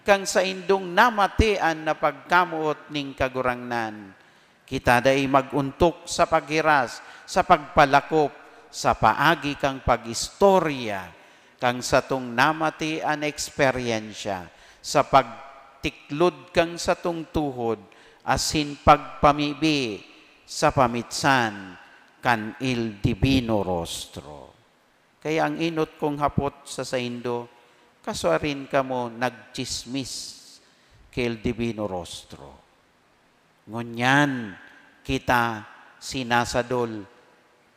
kan saindong namatian na pagkamoot ning Kagurangnan. Kita dai mag-ontok sa paghiras, sa pagpalakop, sa paagi kan pag-istorya kan satong namatian na eksperyensya, sa pagtiklod kan satong tuhod, asin pagpamibi sa pamitsan kan El Divino Rostro. Kaya ang enot kong hapot sa saindo, kasuarin kamo nagtsismis ki El Divino Rostro. Ngunyan kita sinasadol,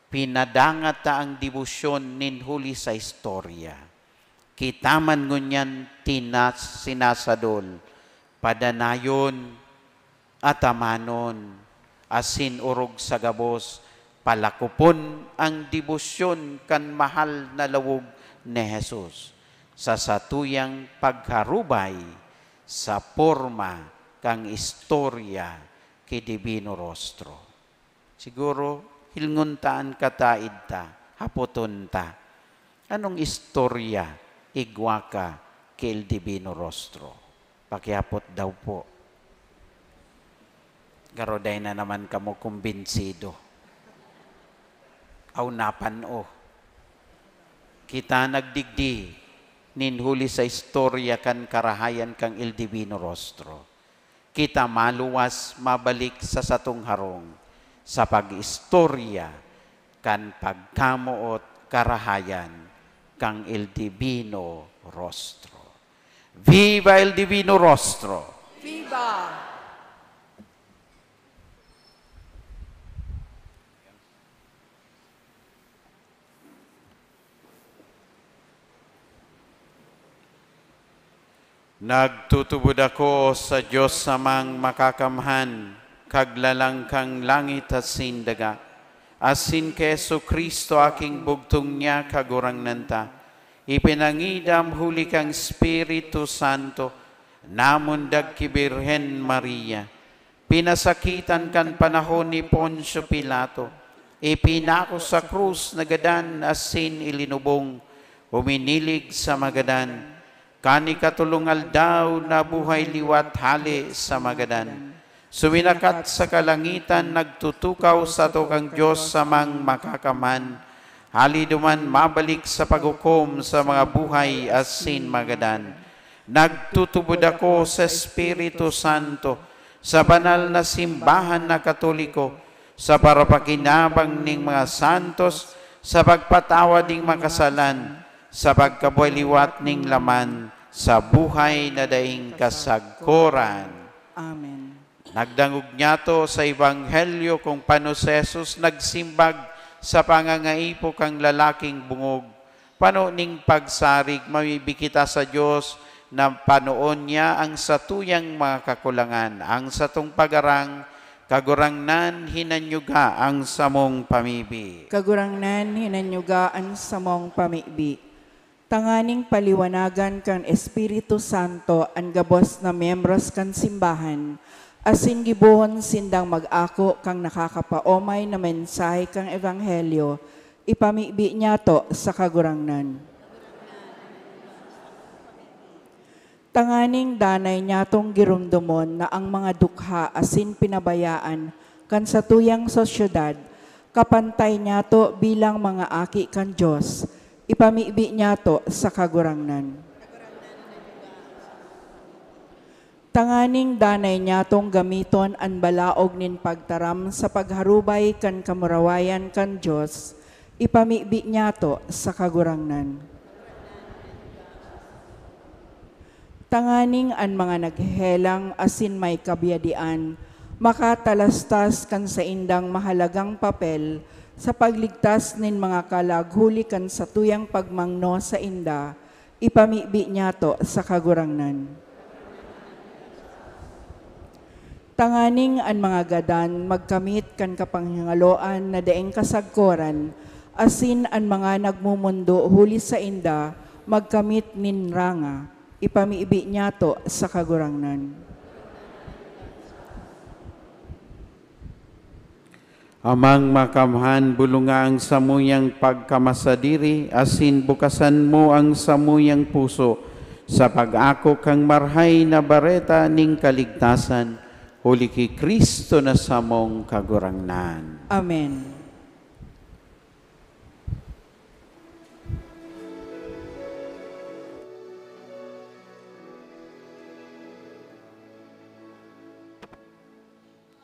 pinadangat ta ang debosyon nin huli sa istorya. Kita man ngunyan tina-, sinasadol, padanayon, atamanon, asin orog sa gabos, palakopon an debosyon kan mahal na lawog ni Jesus sa satuyang pagharubay sa porma kan istorya ki Divino Rostro. Siguro, hilngon ta an kataed ta, hapoton ta, "Anong istorya igwa ka ki El Divino Rostro?" Pakihapot daw po. Garo dai na naman kamo kumbinsido. Aw napan-o. Kita nagdigdi nin huli sa istorya kan karahayan kan El Divino Rostro. Kita maluwas mabalik sa satong harong sa pag-istorya kan pagkamoot karahayan kan El Divino Rostro. Viva El Divino Rostro! Viva! Nagtutubod ako sa Dios Amang Makakamhan, Kaglalang kan langit asin daga, asin ki Jesu-Cristo, aking bugtong niya, Kagurangnan ta, ipinangidam huli kan Espiritu Santo, namundag ki Birhen Maria, pinasakitan kan panahon ni Poncio Pilato, ipinako sa krus, nagadan asin ilinubong, uminilig sa mga gadan, Kan ikatolong aldaw, nabuhay liwat hale sa mga gadan. Suminakat sa kalangitan, nagtutukaw sato kan Dios Amang Makakamhan. Hali duman mabalik sa paghukom sa mga buhay asin mga gadan. Nagtutubod ako sa Espiritu Santo, sa banal na simbahan na Katoliko, sa parapakinabang ning mga santos, sa pagpatawad ning makasalan, sa pagkabuhay liwat ning laman, sa buhay na daing kasagkoran. Amen. Nagdangog niyato sa Ebanghelyo kung paano si Jesus nagsimbag sa pangangaipo kan lalaking bungog. Pano ning pagsarig, mamibi kita sa Dios na panoon niya ang satuyang mga kakulangan. Ang satong pagarang, Kagurangnan, hinanyuga ang samong pamibi. Kagurangnan, hinanyuga ang samong pamibi. Tanganing paliwanagan kan Espiritu Santo an gabos na miyembros kan simbahan, asin gibohon sindang mag-ako kan nakakapaomay na mensahe kan Ebanghelyo, ipamibi niyato sa Kagurangnan. Tanganing danay niyatong giromdomon na ang mga dukha asin pinabayaan kan satuyang sosyedad, kapantay niyato bilang mga aki kan Dios, ipamibi niyato sa Kagurangnan. Tanganing danay niyatong gamiton an balaog nin pagtaram sa pagharubay kan kamurawayan kan Dios, ipamibi niyato sa Kagurangnan. Tanganing an mga naghehelang asin may kabyadian makatalastas kan saindang mahalagang papel sa pagligtas nin mga kalag huli kan satuyang pagmangno sainda, ipamibi niyato sa Kagurangnan. Tanganing an mga gadan magkamit kan kapanghingaloan na daing kasagkoran, asin an mga nagmomondo huli sainda magkamit nin ranga, ipamibi niyato sa Kagurangnan. Amang Makamhan, bulonga ang samuyang pagkamasadiri, asin bukasan mo ang samuyang puso sa pag-ako kan Marahay na Bareta nin kaligtasan, huli ki Cristo na samong Kagurangnan. Amen.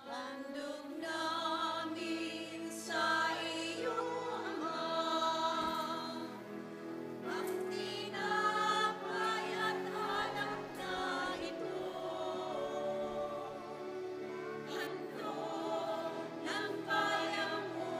Handog namin sa iyo, Ama, ang tinapay at alak na ito. Handog ng kaya mo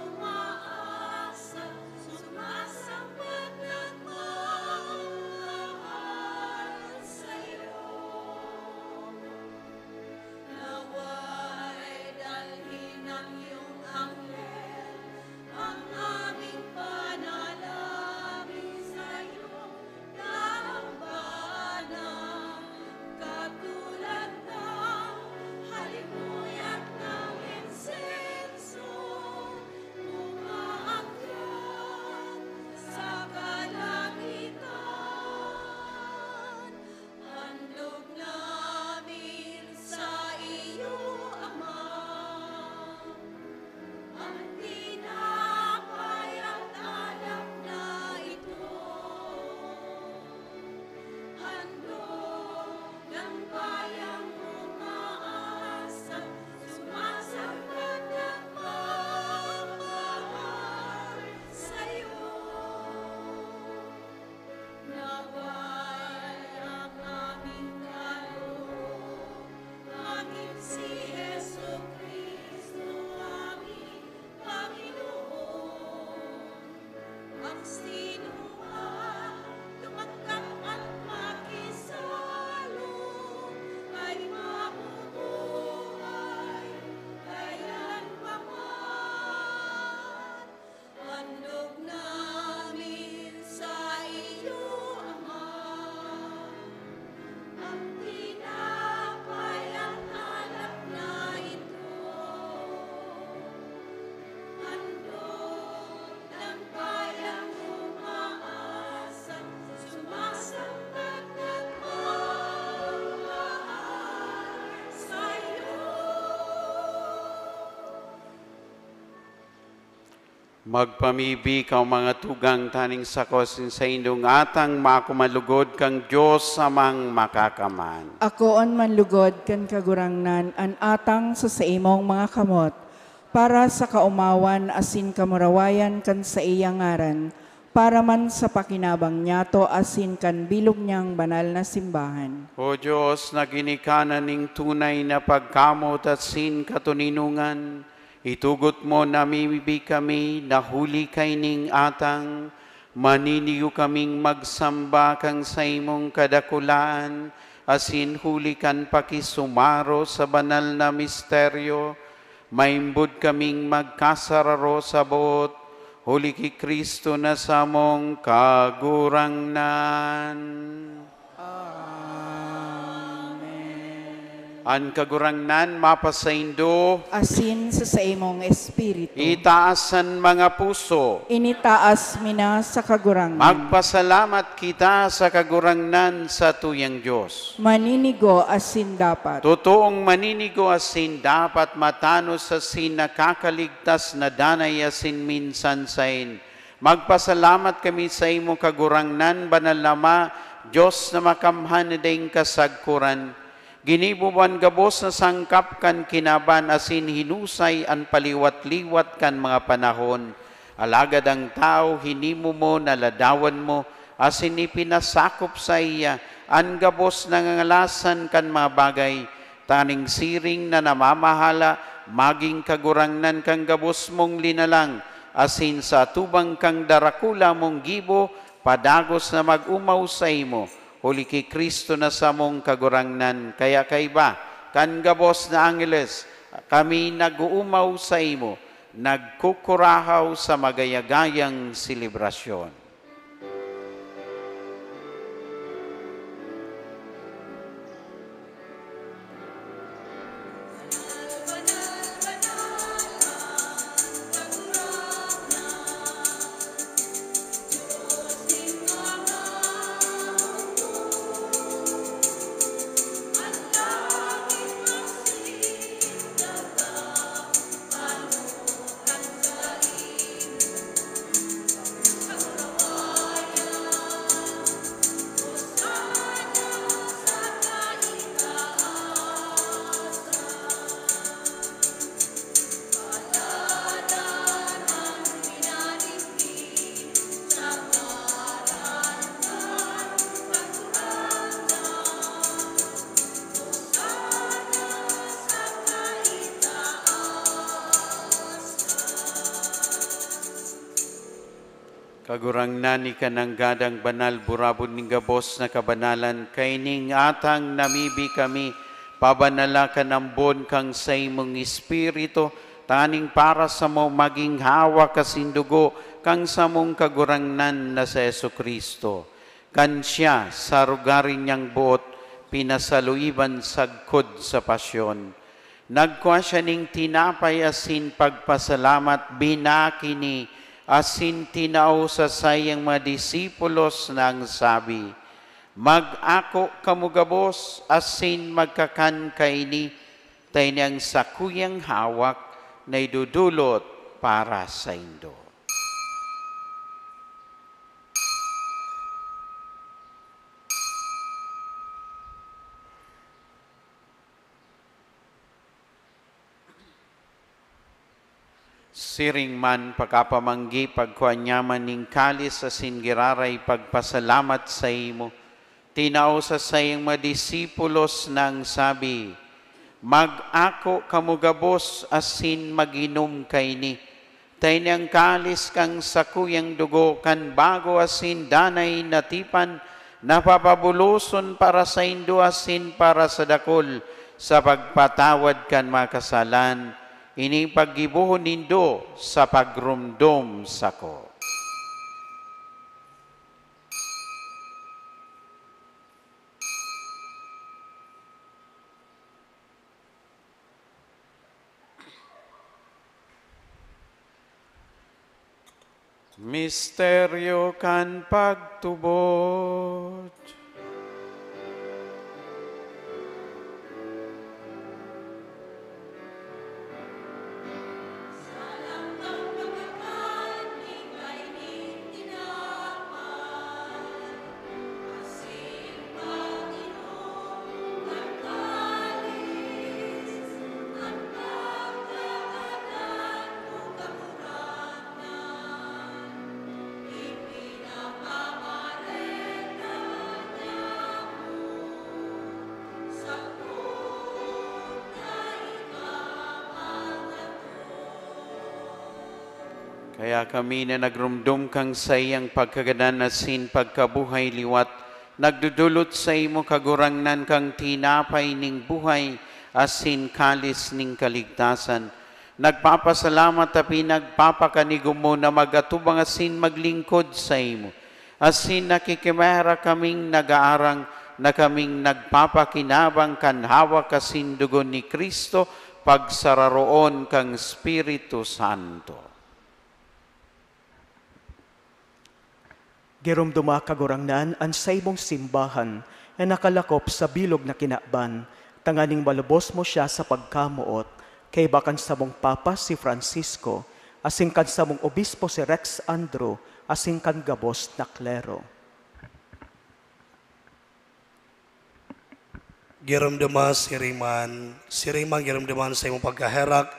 Magpamibi ka, mga tugang, taning sako asin saindong atang makumalugod kan Dios Amang Makakaman. Akoon manlugod kan Kagurangnan an atang sa saimong mga kamot, para sa kaomawan asin kamurawayan kan saiyang ngaran, para man sa pakinabang niyato asin kan bilog niyang banal na simbahan. O Dios, na ginikanan nin tunay na pagkamot asin katoninongan, itugot mo, namimibi kami na huli kaining atang, maninigo kaming magsamba kan saimong kadakulaan, asin huli kan pakisumaro sa banal na misteryo, maimbod kaming magkasararo sa boot, huli ki Cristo na samong Kagurangnan. Amen. An Kagurangnan mapasaindo. Asin sa saimong espiritu. Itaas an mga puso. Initaas mi na sa Kagurangnan. Magpasalamat kita sa Kagurangnan, satuyang Dios. Maninigo asin dapat. Totoong maninigo asin dapat, matanos asin nakakaligtas na danay asin minsan saen. Magpasalamat kami saimo, Kagurangnan, Banal na Ama, Dios na makamhan na daing kasagkoran. Ginibo mo an gabos na sangkap kan kinaban asin hinusay an paliwat-liwat kan mga panahon. Alagad an tawo, hinimo mo na ladawan mo asin ipinasakop saiya an gabos na ngangalasan kan mga bagay, tanganing siring na namamahala, magin kagurangnan kan gabos mong linalang, asin sa atubang kan darakula mong gibo, padagos na mag-omaw saimo, huli ki Cristo na samong Kagurangnan. Kaya kaiba kan gabos na angheles, kami nag-oomaw saimo, nagkukurahaw sa magayagayang selebrasyon. Kagurangnan, ika nanggad an banal, burabod nin gabos na kabanalan. Kaining atang namibi kami, pabanala kan ambon kan saimong Espiritu, tanganing para samo magin hawak asin dugo kan samong Kagurangnan na si Jesu-Cristo. Kan siya, sa arogarin niyang boot, pinasaluiban sagkod sa pasyon, nagkua siya nin tinapay asin pagpasalamat, binaki ini asin tinao sa saiyang mga disipulos nang sabi, "Mag-ako kamo gabos asin magkakan kaini, ta ini an sakuyang hawak na idodolot para saindo." Siring man, pakapamanggi, pagkua niya man nin kalis asin giraray pagpasalamat saimo, tinao sa saiyang mga disipulos nang sabi, "Mag-ako kamo gabos asin mag-inom kaini, ta ini an kalis kan sakuyang dugo kan bago asin danay na tipan, na papabuloson para saindo asin para sa dakul sa pagpatawad kan mga kasalan. Ini paggibohon nindo sa pagromdom sako." Misteryo kan pagtubod. Kaya kami na nagromdom kan saiyang pagkagadan asin pagkabuhay liwat, nagdodolot saimo, Kagurangnan, kan tinapay nin buhay asin kalis nin kaligtasan. Nagpapasalamat ta pinagpapakanigom mo na mag-atubang asin maglingkod saimo. Asin nakikimera kaming nag-aarang na kaming nagpapakinabang kan hawak asin dugo ni Cristo, pagsararoon kan Espiritu Santo. Giromdoma, Kagurangnan, an saimong simbahan na nakalakop sa bilog na kinaban, tanganing malubos mo siya sa pagkamoot, kaiba kan samong Papa si Francisco, asin kan samong Obispo si Rex Andrew, asin kan gabos na klero. Giromdoma, siring man, siring man giromdoma sa imong pagkaherak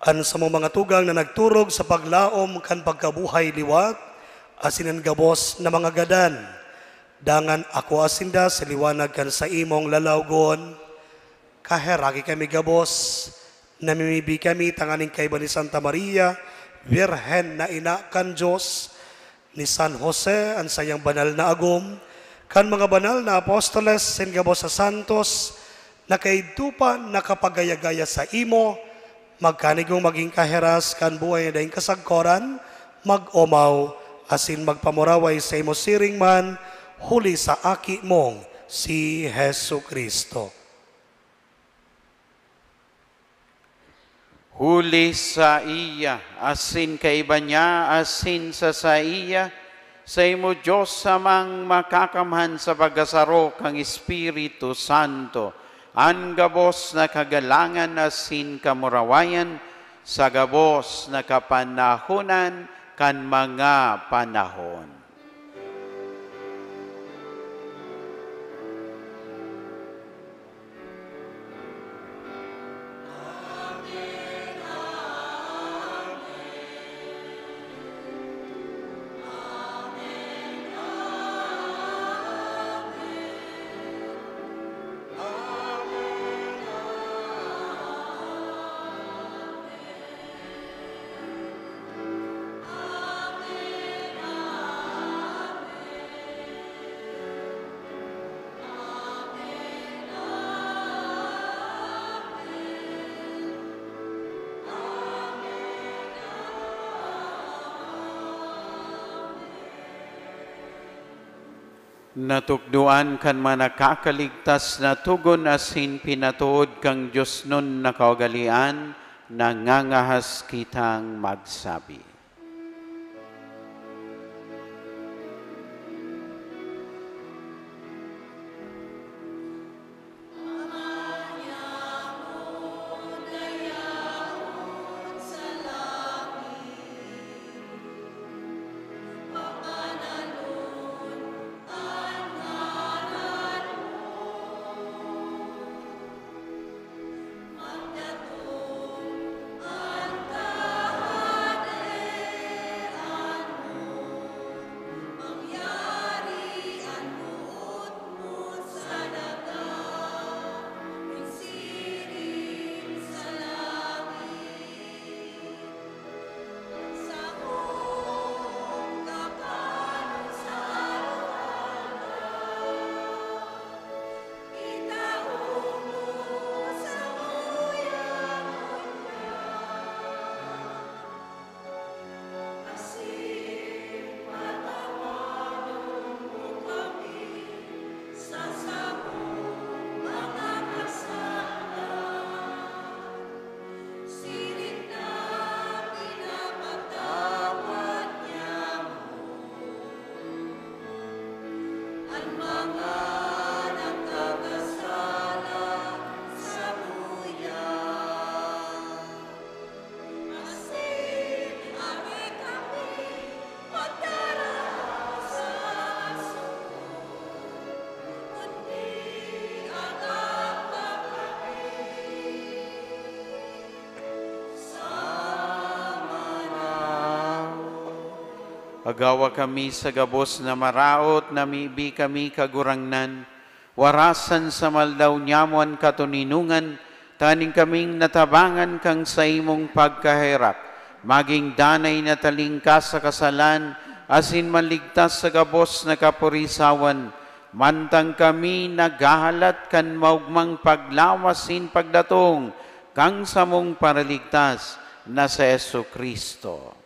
an samong mga tugang na nagturog sa paglaom kan pagkabuhay liwat, asin an gabos na mga gadan. Dangan akoa sinda sa liwanag kan saimong lalawgon. Kaheraki kami gabos, namimibi kami tanganing kaiba ni Santa Maria, Birhen na ina kan Dios, ni San Jose, an saiyang banal na agom, kan mga banal na apostoles, asin gabos na santos, na kaidto pa nakapagaya-gaya saimo, magkanigong magin kaheras kan buhay na daing kasagkoran, mag-omaw, asin magpamuraway saimo siring man, huli sa Aki mong si Jesu-Cristo. Huli saiya, asin kaiba niya, asin sa saiya, saimo, Dios Amang Makakamhan, sa pagkasaro kan Espiritu Santo, an gabos na kagalangan asin kamurawayan sa gabos na kapanahonan kan mga panahon. Natukdoan kan mga nakakaligtas na togon asin pinatood kan diosnon na kaugalean, nangangahas kitang magsabi. Agawa kami sa gabos na maraot, namibi kami, Kagurangnan, warasan sa maldaw nyamo an katoninongan, tanganing kaming natabangan kan saimong pagkaherak, Magin danay na talingkas sa kasalan asin maligtas sa gabos na kaporisawan, mantang kami naghahalat kan maogmang paglawas nin pagdatong kan samong Paraligtas na si Jesu-Cristo.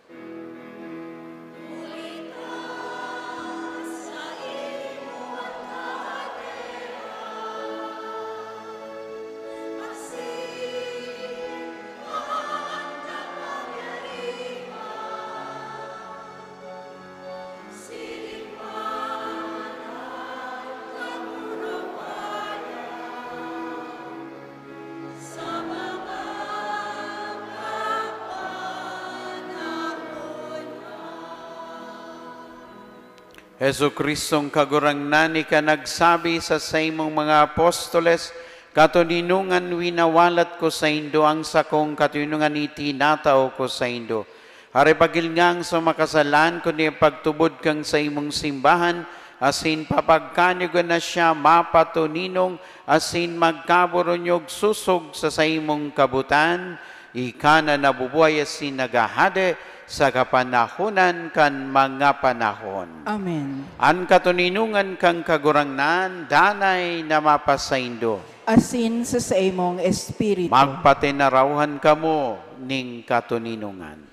Jesu-Cristong Kagurangnan, ika nagsabi sa saimong mga apostoles, "Katoninongan winawalat ko saindo, ang sakong katoninongan itinatao ko saindo." Hari, pagilngang sa makasalan, kundi pagtubod kang saimong simbahan, asin papagkanigon na siya mapatoninong, asin magkaboronyog sosog sa saimong kabotan, ika na nabubuhay asin naghahade sa kapanahonan kan mga panahon. Amen. An katoninongan kan Kagurangnan, danay na mapasaindo. Asin sa saimong espiritu. Magpatinarawan kamo nin katoninongan.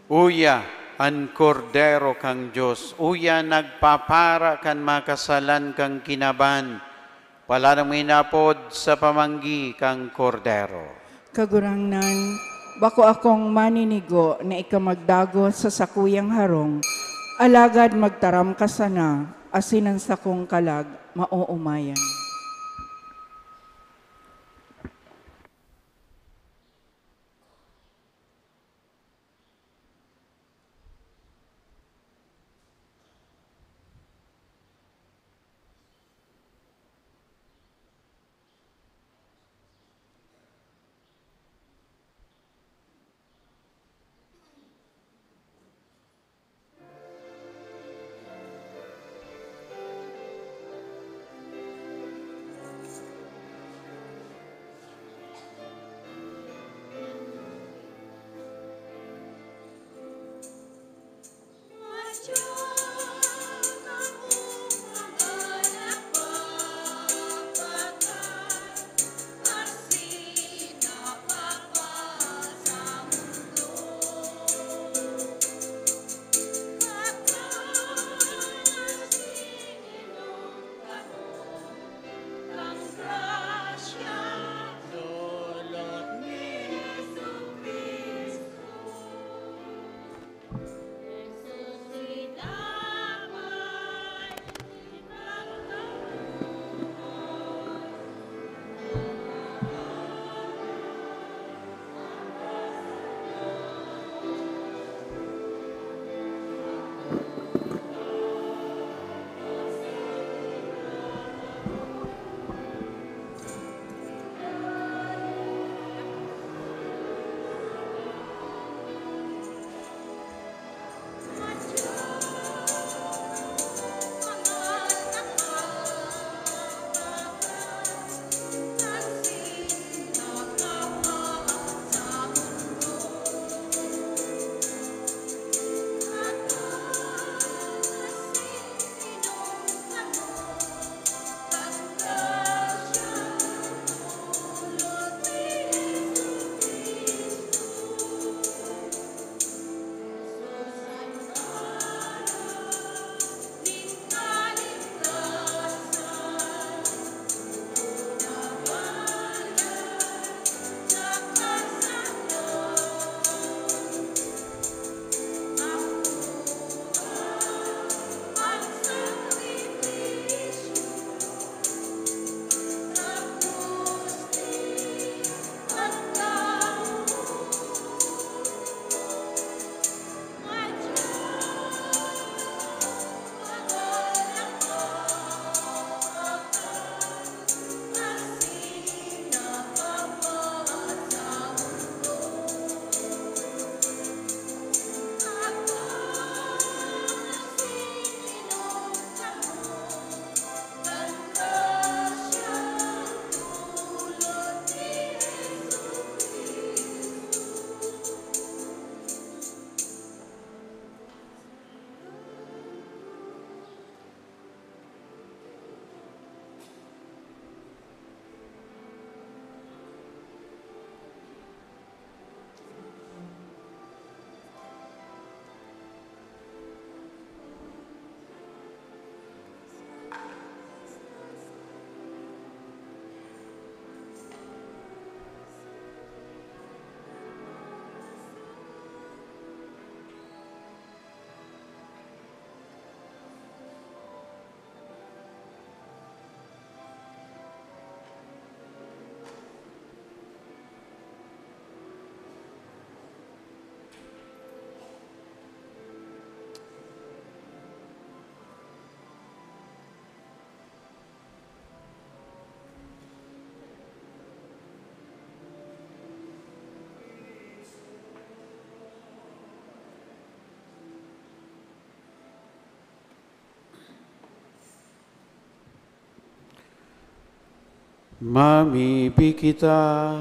Uya, an Kordero kan Dios, uya nagpapara kan mga kasalan kan kinaban. Paladan mo inapod sa pamanggi kan Kordero. Kagurangnan, bako akong maninigo na ika magdagos sa sakuyang harong, alagad magtaram ka sana, asin an sakong kalag maoomayan. Mamibi kita.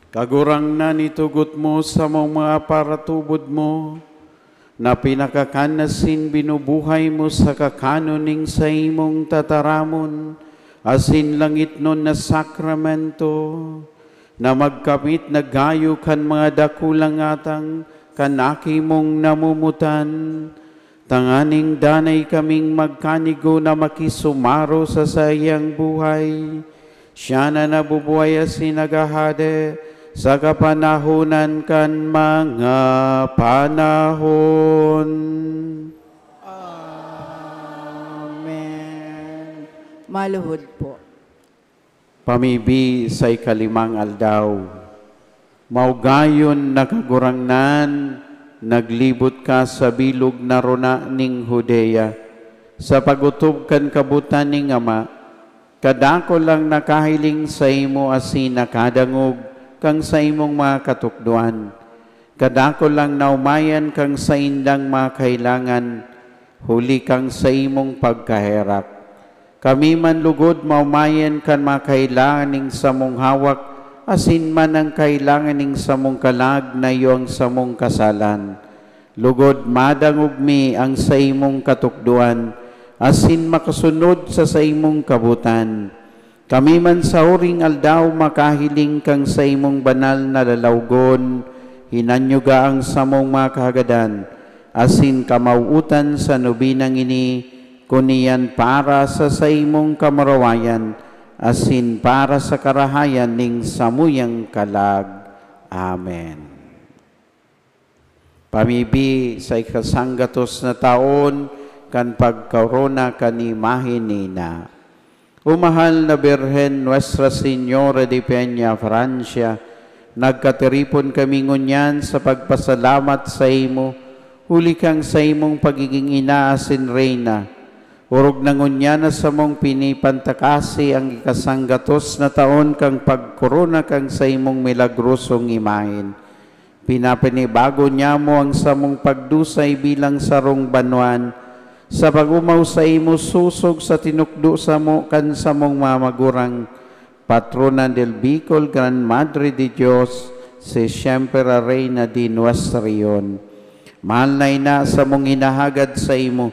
Kagurangnan, itugot mo samong mga paratubod mo, na pinakakan asin binubuhay mo sa kakanon ning saimong tataramon asin langitnon na sakramento, na magkamit na gayo kan mga dakulang atang kan Aki mong namumutan, tanganing danay kaming magkanigo na makisumaro sa saiyang buhay. Siya na nabubuhay asin naghahade sa kapanahonan kan mga panahon. Amen. Maluhod po. Pamibi sa ikalimang aldaw. Maugayon na, Kagurangnan, naglibot ka sa bilog na rona ning Judea, sa pag-otob kan kabotan ning Ama. Kadakul ang nakahiling saimo asin nakadangog kan saimong mga katukdoan. Kadakul ang naomayan kan saindang mga kahelangan, huli kan saimong pagkaherak. Kami man lugod maomayan kan mga kahelangan ning samong hawak, asin man an kahelangan ning samong kalag na iyo an samong kasalan. Lugod madangog mi an saimong katukdoan, asin makasunod sa saimong kabotan. Kami man sa huring aldaw makahiling kan saimong banal na lalawgon, hinanyuga an samong mga kahagadan, asin kamawot-an sa nobinang ini, kun iyan para sa saimong kamurawayan, asin para sa karahayan ning samuyang kalag. Amen. Pamibi sa ikasanggatos na taon kan pagkorona kan imahe nina. O mahal na Birhen, Nuestra Señora de Peña Francia, nagkatiripon kami ngunyan sa pagpasalamat saimo, huli kan saimong pagiging ina asin reyna. Orog na ngunyan na samong pinipantakasi ang ikasanggatos na taon kan pagkorona kan saimong milagrosong imahen. Pinapanibago niamo an samong pagdusay bilang sarong banwaan, sa pag-omaw saimo sosog sa tinukdo samo kan samong mga magurang, Patrona del Bicol, Gran Madre de Dios, si Siempre Reina de Nuestra Reyon. Mahal na ina, samong hinahagad saimo,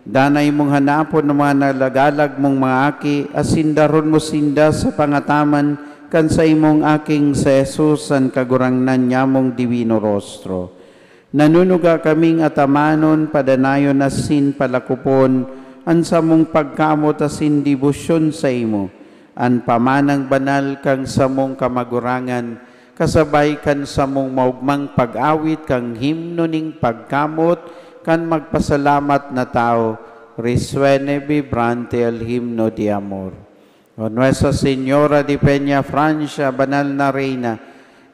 danay mong hanapon an mga nalagalag mong mga aki, asin daron mo sinda sa pangataman kan saimong Aking si Jesus, an Kagurangnan nyamong Divino Rostro. Nanunuga kaming atamanon, padanayon asin palakopon an samong pagkamoot asin debosyon saimo, an pamanang banal kan samong kamagurangan, kasabay kan samong maogmang pag-awit kan himno nin pagkamoot kan magpasalamat na tawo, Resuene vibrante el himno de amor. O Nuestra Señora de Peña Francia, Banal na Reina,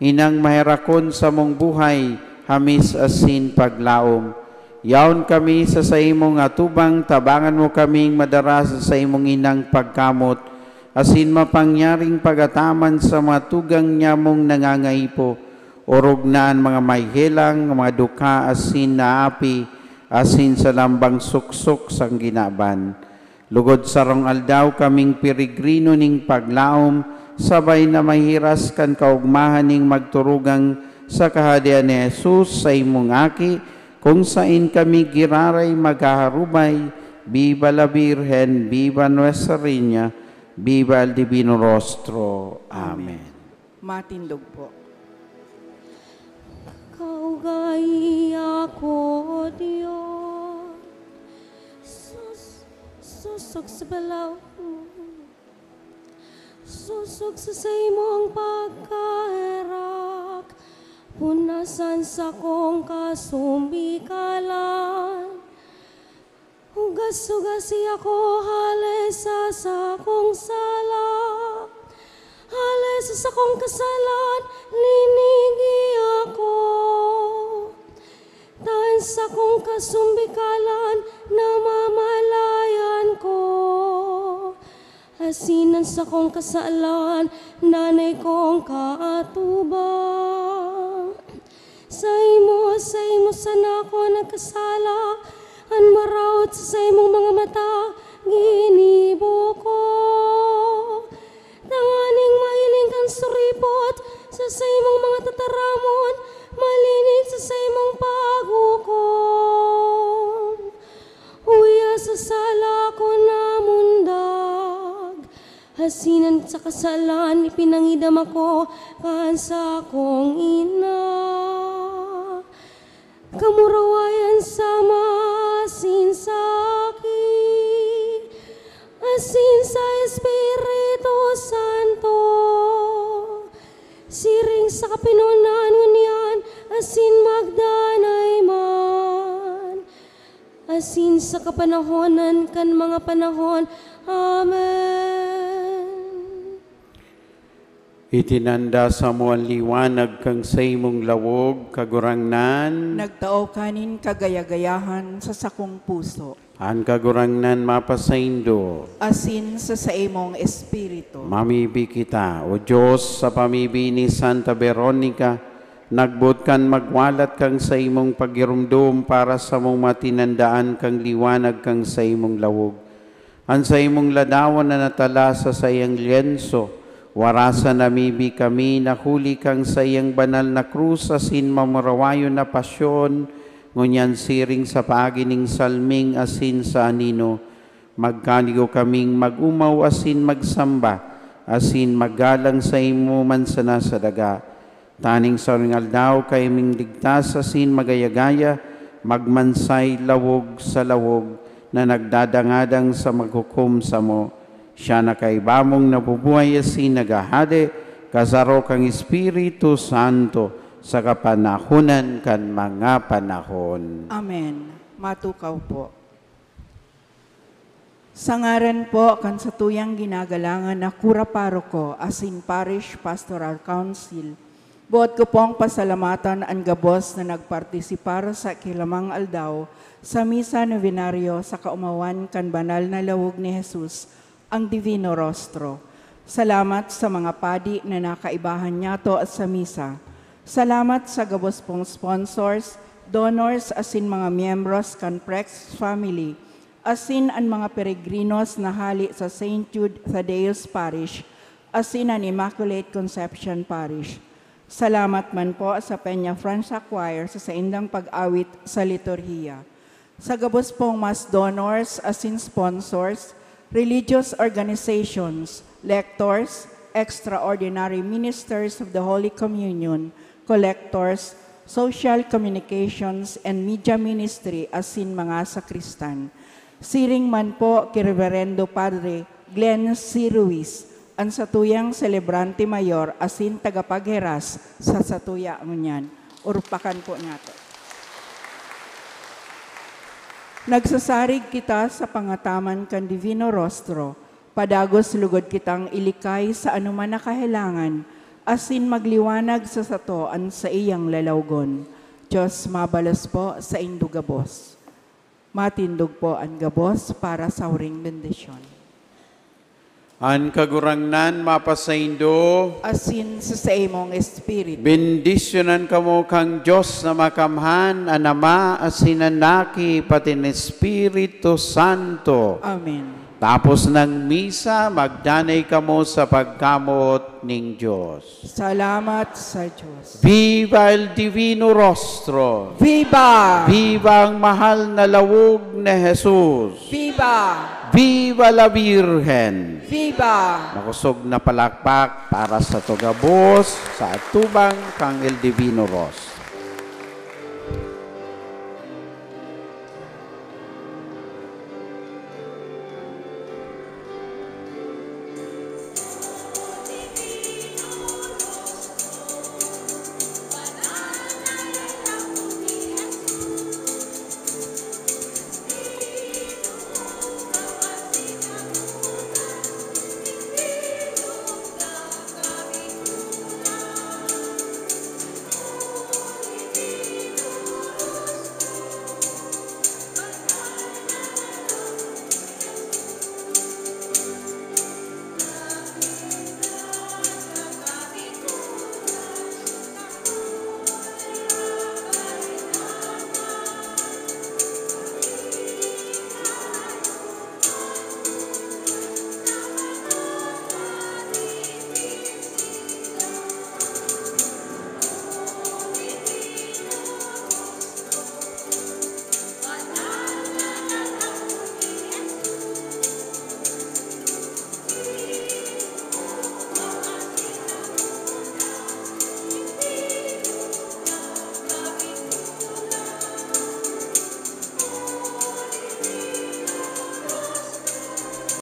inang maherakon samong buhay, hamis asin paglaom. Yaon kami sa saimong atubang, tabangan mo kaming madara sa saimong inang pagkamot, asin mapangyaring pag-ataman sa mga tugang nyamong nangangaipo, orog na an mga may helang, mga dukha asin naapi, asin sa lambang suksok sang ginaban. Lugod sarong aldaw kaming peregrino nin paglaom, sabay na mahiras kan kaogmahan nin magturugang sa Kahadean ni Jesus, saimong Aki, kung saen kami giraray maghaharubay. Viva la Virgen, viva Nuestra Reina, viva el Divino Rostro. Amen. Matindog po. Kaugaia ko, Dios, sus-, sosog sa balaw, sosog sa saimong pagkaherak, punasan sakong kasumbikalan. Hugas-hugasi ako hale sa sakong sala, hale sa sakong kasalan, linigi ako. Ta an sakong kasumbikalan namamalayan ko, asin an sakong kasalan danay kong kaatubang. Saimo, saimo sana ako nagkasala, an maraot sa saimong mga mata ginibo ko. Tang Saimong mga tataramon, malinig sa saimong paghukom. Uya sa sala ko namundag, asin an sa kasalan ipinangidam ako kan sakong ina. Kamurawayan sa Ama asin sa Aki, asin sa Espiritu Santo, siring sa kapinonan ngunyan asin magdanay man, asin sa kapanahonan kan mga panahon. Amen. Itinanda samo an liwanag kan saimong lawog, Kagurangnan. Nagtao ka nin kagaya-gayahan sa sakong puso. An Kagurangnan mapasaindo. Asin sa saimong espiritu. Mamibi kita, O Dios, sa pamibi ni Santa Veronica, nagboot kan magwalat kan saimong pagiromdom para samong matinandaan kan liwanag kan saimong lawog. An saimong ladawan na natala sa saiyang lyenso, warasan na mibi kami na huli kan saiyang banal na krus asin mamurawayon na pasyon, ngunyan siring sa paagi ning salming asin sa anino, magkanigo kaming mag-omaw asin magsamba, asin maggalang saimo man sana sa daga. Tanganing sa uring aldaw, kaiming ligtas asin magaya-gaya, magmansay lawog sa lawog na nagdadangadang sa maghukom samo. Siya na kaiba mong nabubuhay asin naghahade, kasaro kan Espiritu Santo, sa kapanahonan kan mga panahon. Amen. Matukaw po. Sa ngaran po kan satuyang ginagalangan na Kura Paroko asin Parish Pastoral Council, boot ko pong pasalamatan an gabos na nagpartisipar sa kilamang aldaw sa Misa Novenario sa kaomawan kan banal na lawog ni Jesus, ang Divino Rostro. Salamat sa mga padi na nakaibahan niyato sa misa. Salamat sa gabos pong sponsors, donors asin mga miyembros kan Prex family, asin an mga peregrinos na hale sa Saint Jude Thaddeus Parish asin an Immaculate Conception Parish. Salamat man po sa Peña Francia Choir sa saindang pag-awit sa liturhiya. Sa gabos pong mass donors asin sponsors, religious organizations, lectors, extraordinary ministers of the Holy Communion, collectors, social communications and media ministry asin mga sakristan. Siring man po ki Reverendo Padre Glenn C. Ruiz, an satuyang selebrante mayor asin tagapagheras sa satuya ngunyan. Urupakan po nato. Nagsasarig kita sa pangataman kan Divino Rostro, padagos lugod kitang ilikay sa anoman na kahelangan, asin magliwanag sa sato an saiyang lalawgon. Dios mabalos po saindo gabos. Matindog po an gabos para sa huring bendisyon. An Kagurangnan mapasaindo. Asin sa saimong espiritu. Bendisyonan kamo kan Dios na Makamhan, an Ama, asin an Aki, pati an Espiritu Santo. Amen. Tapos ng misa, magdanay kamo sa pagkamoot ning Dios. Salamat sa Dios. Viva el Divino Rostro! Viva! Viva ang mahal na lawog ni Jesus! Viva! Viva la Virgen! Viva! Makosog na palakpak para sa tugabos, sa atubang kang El Divino Rostro.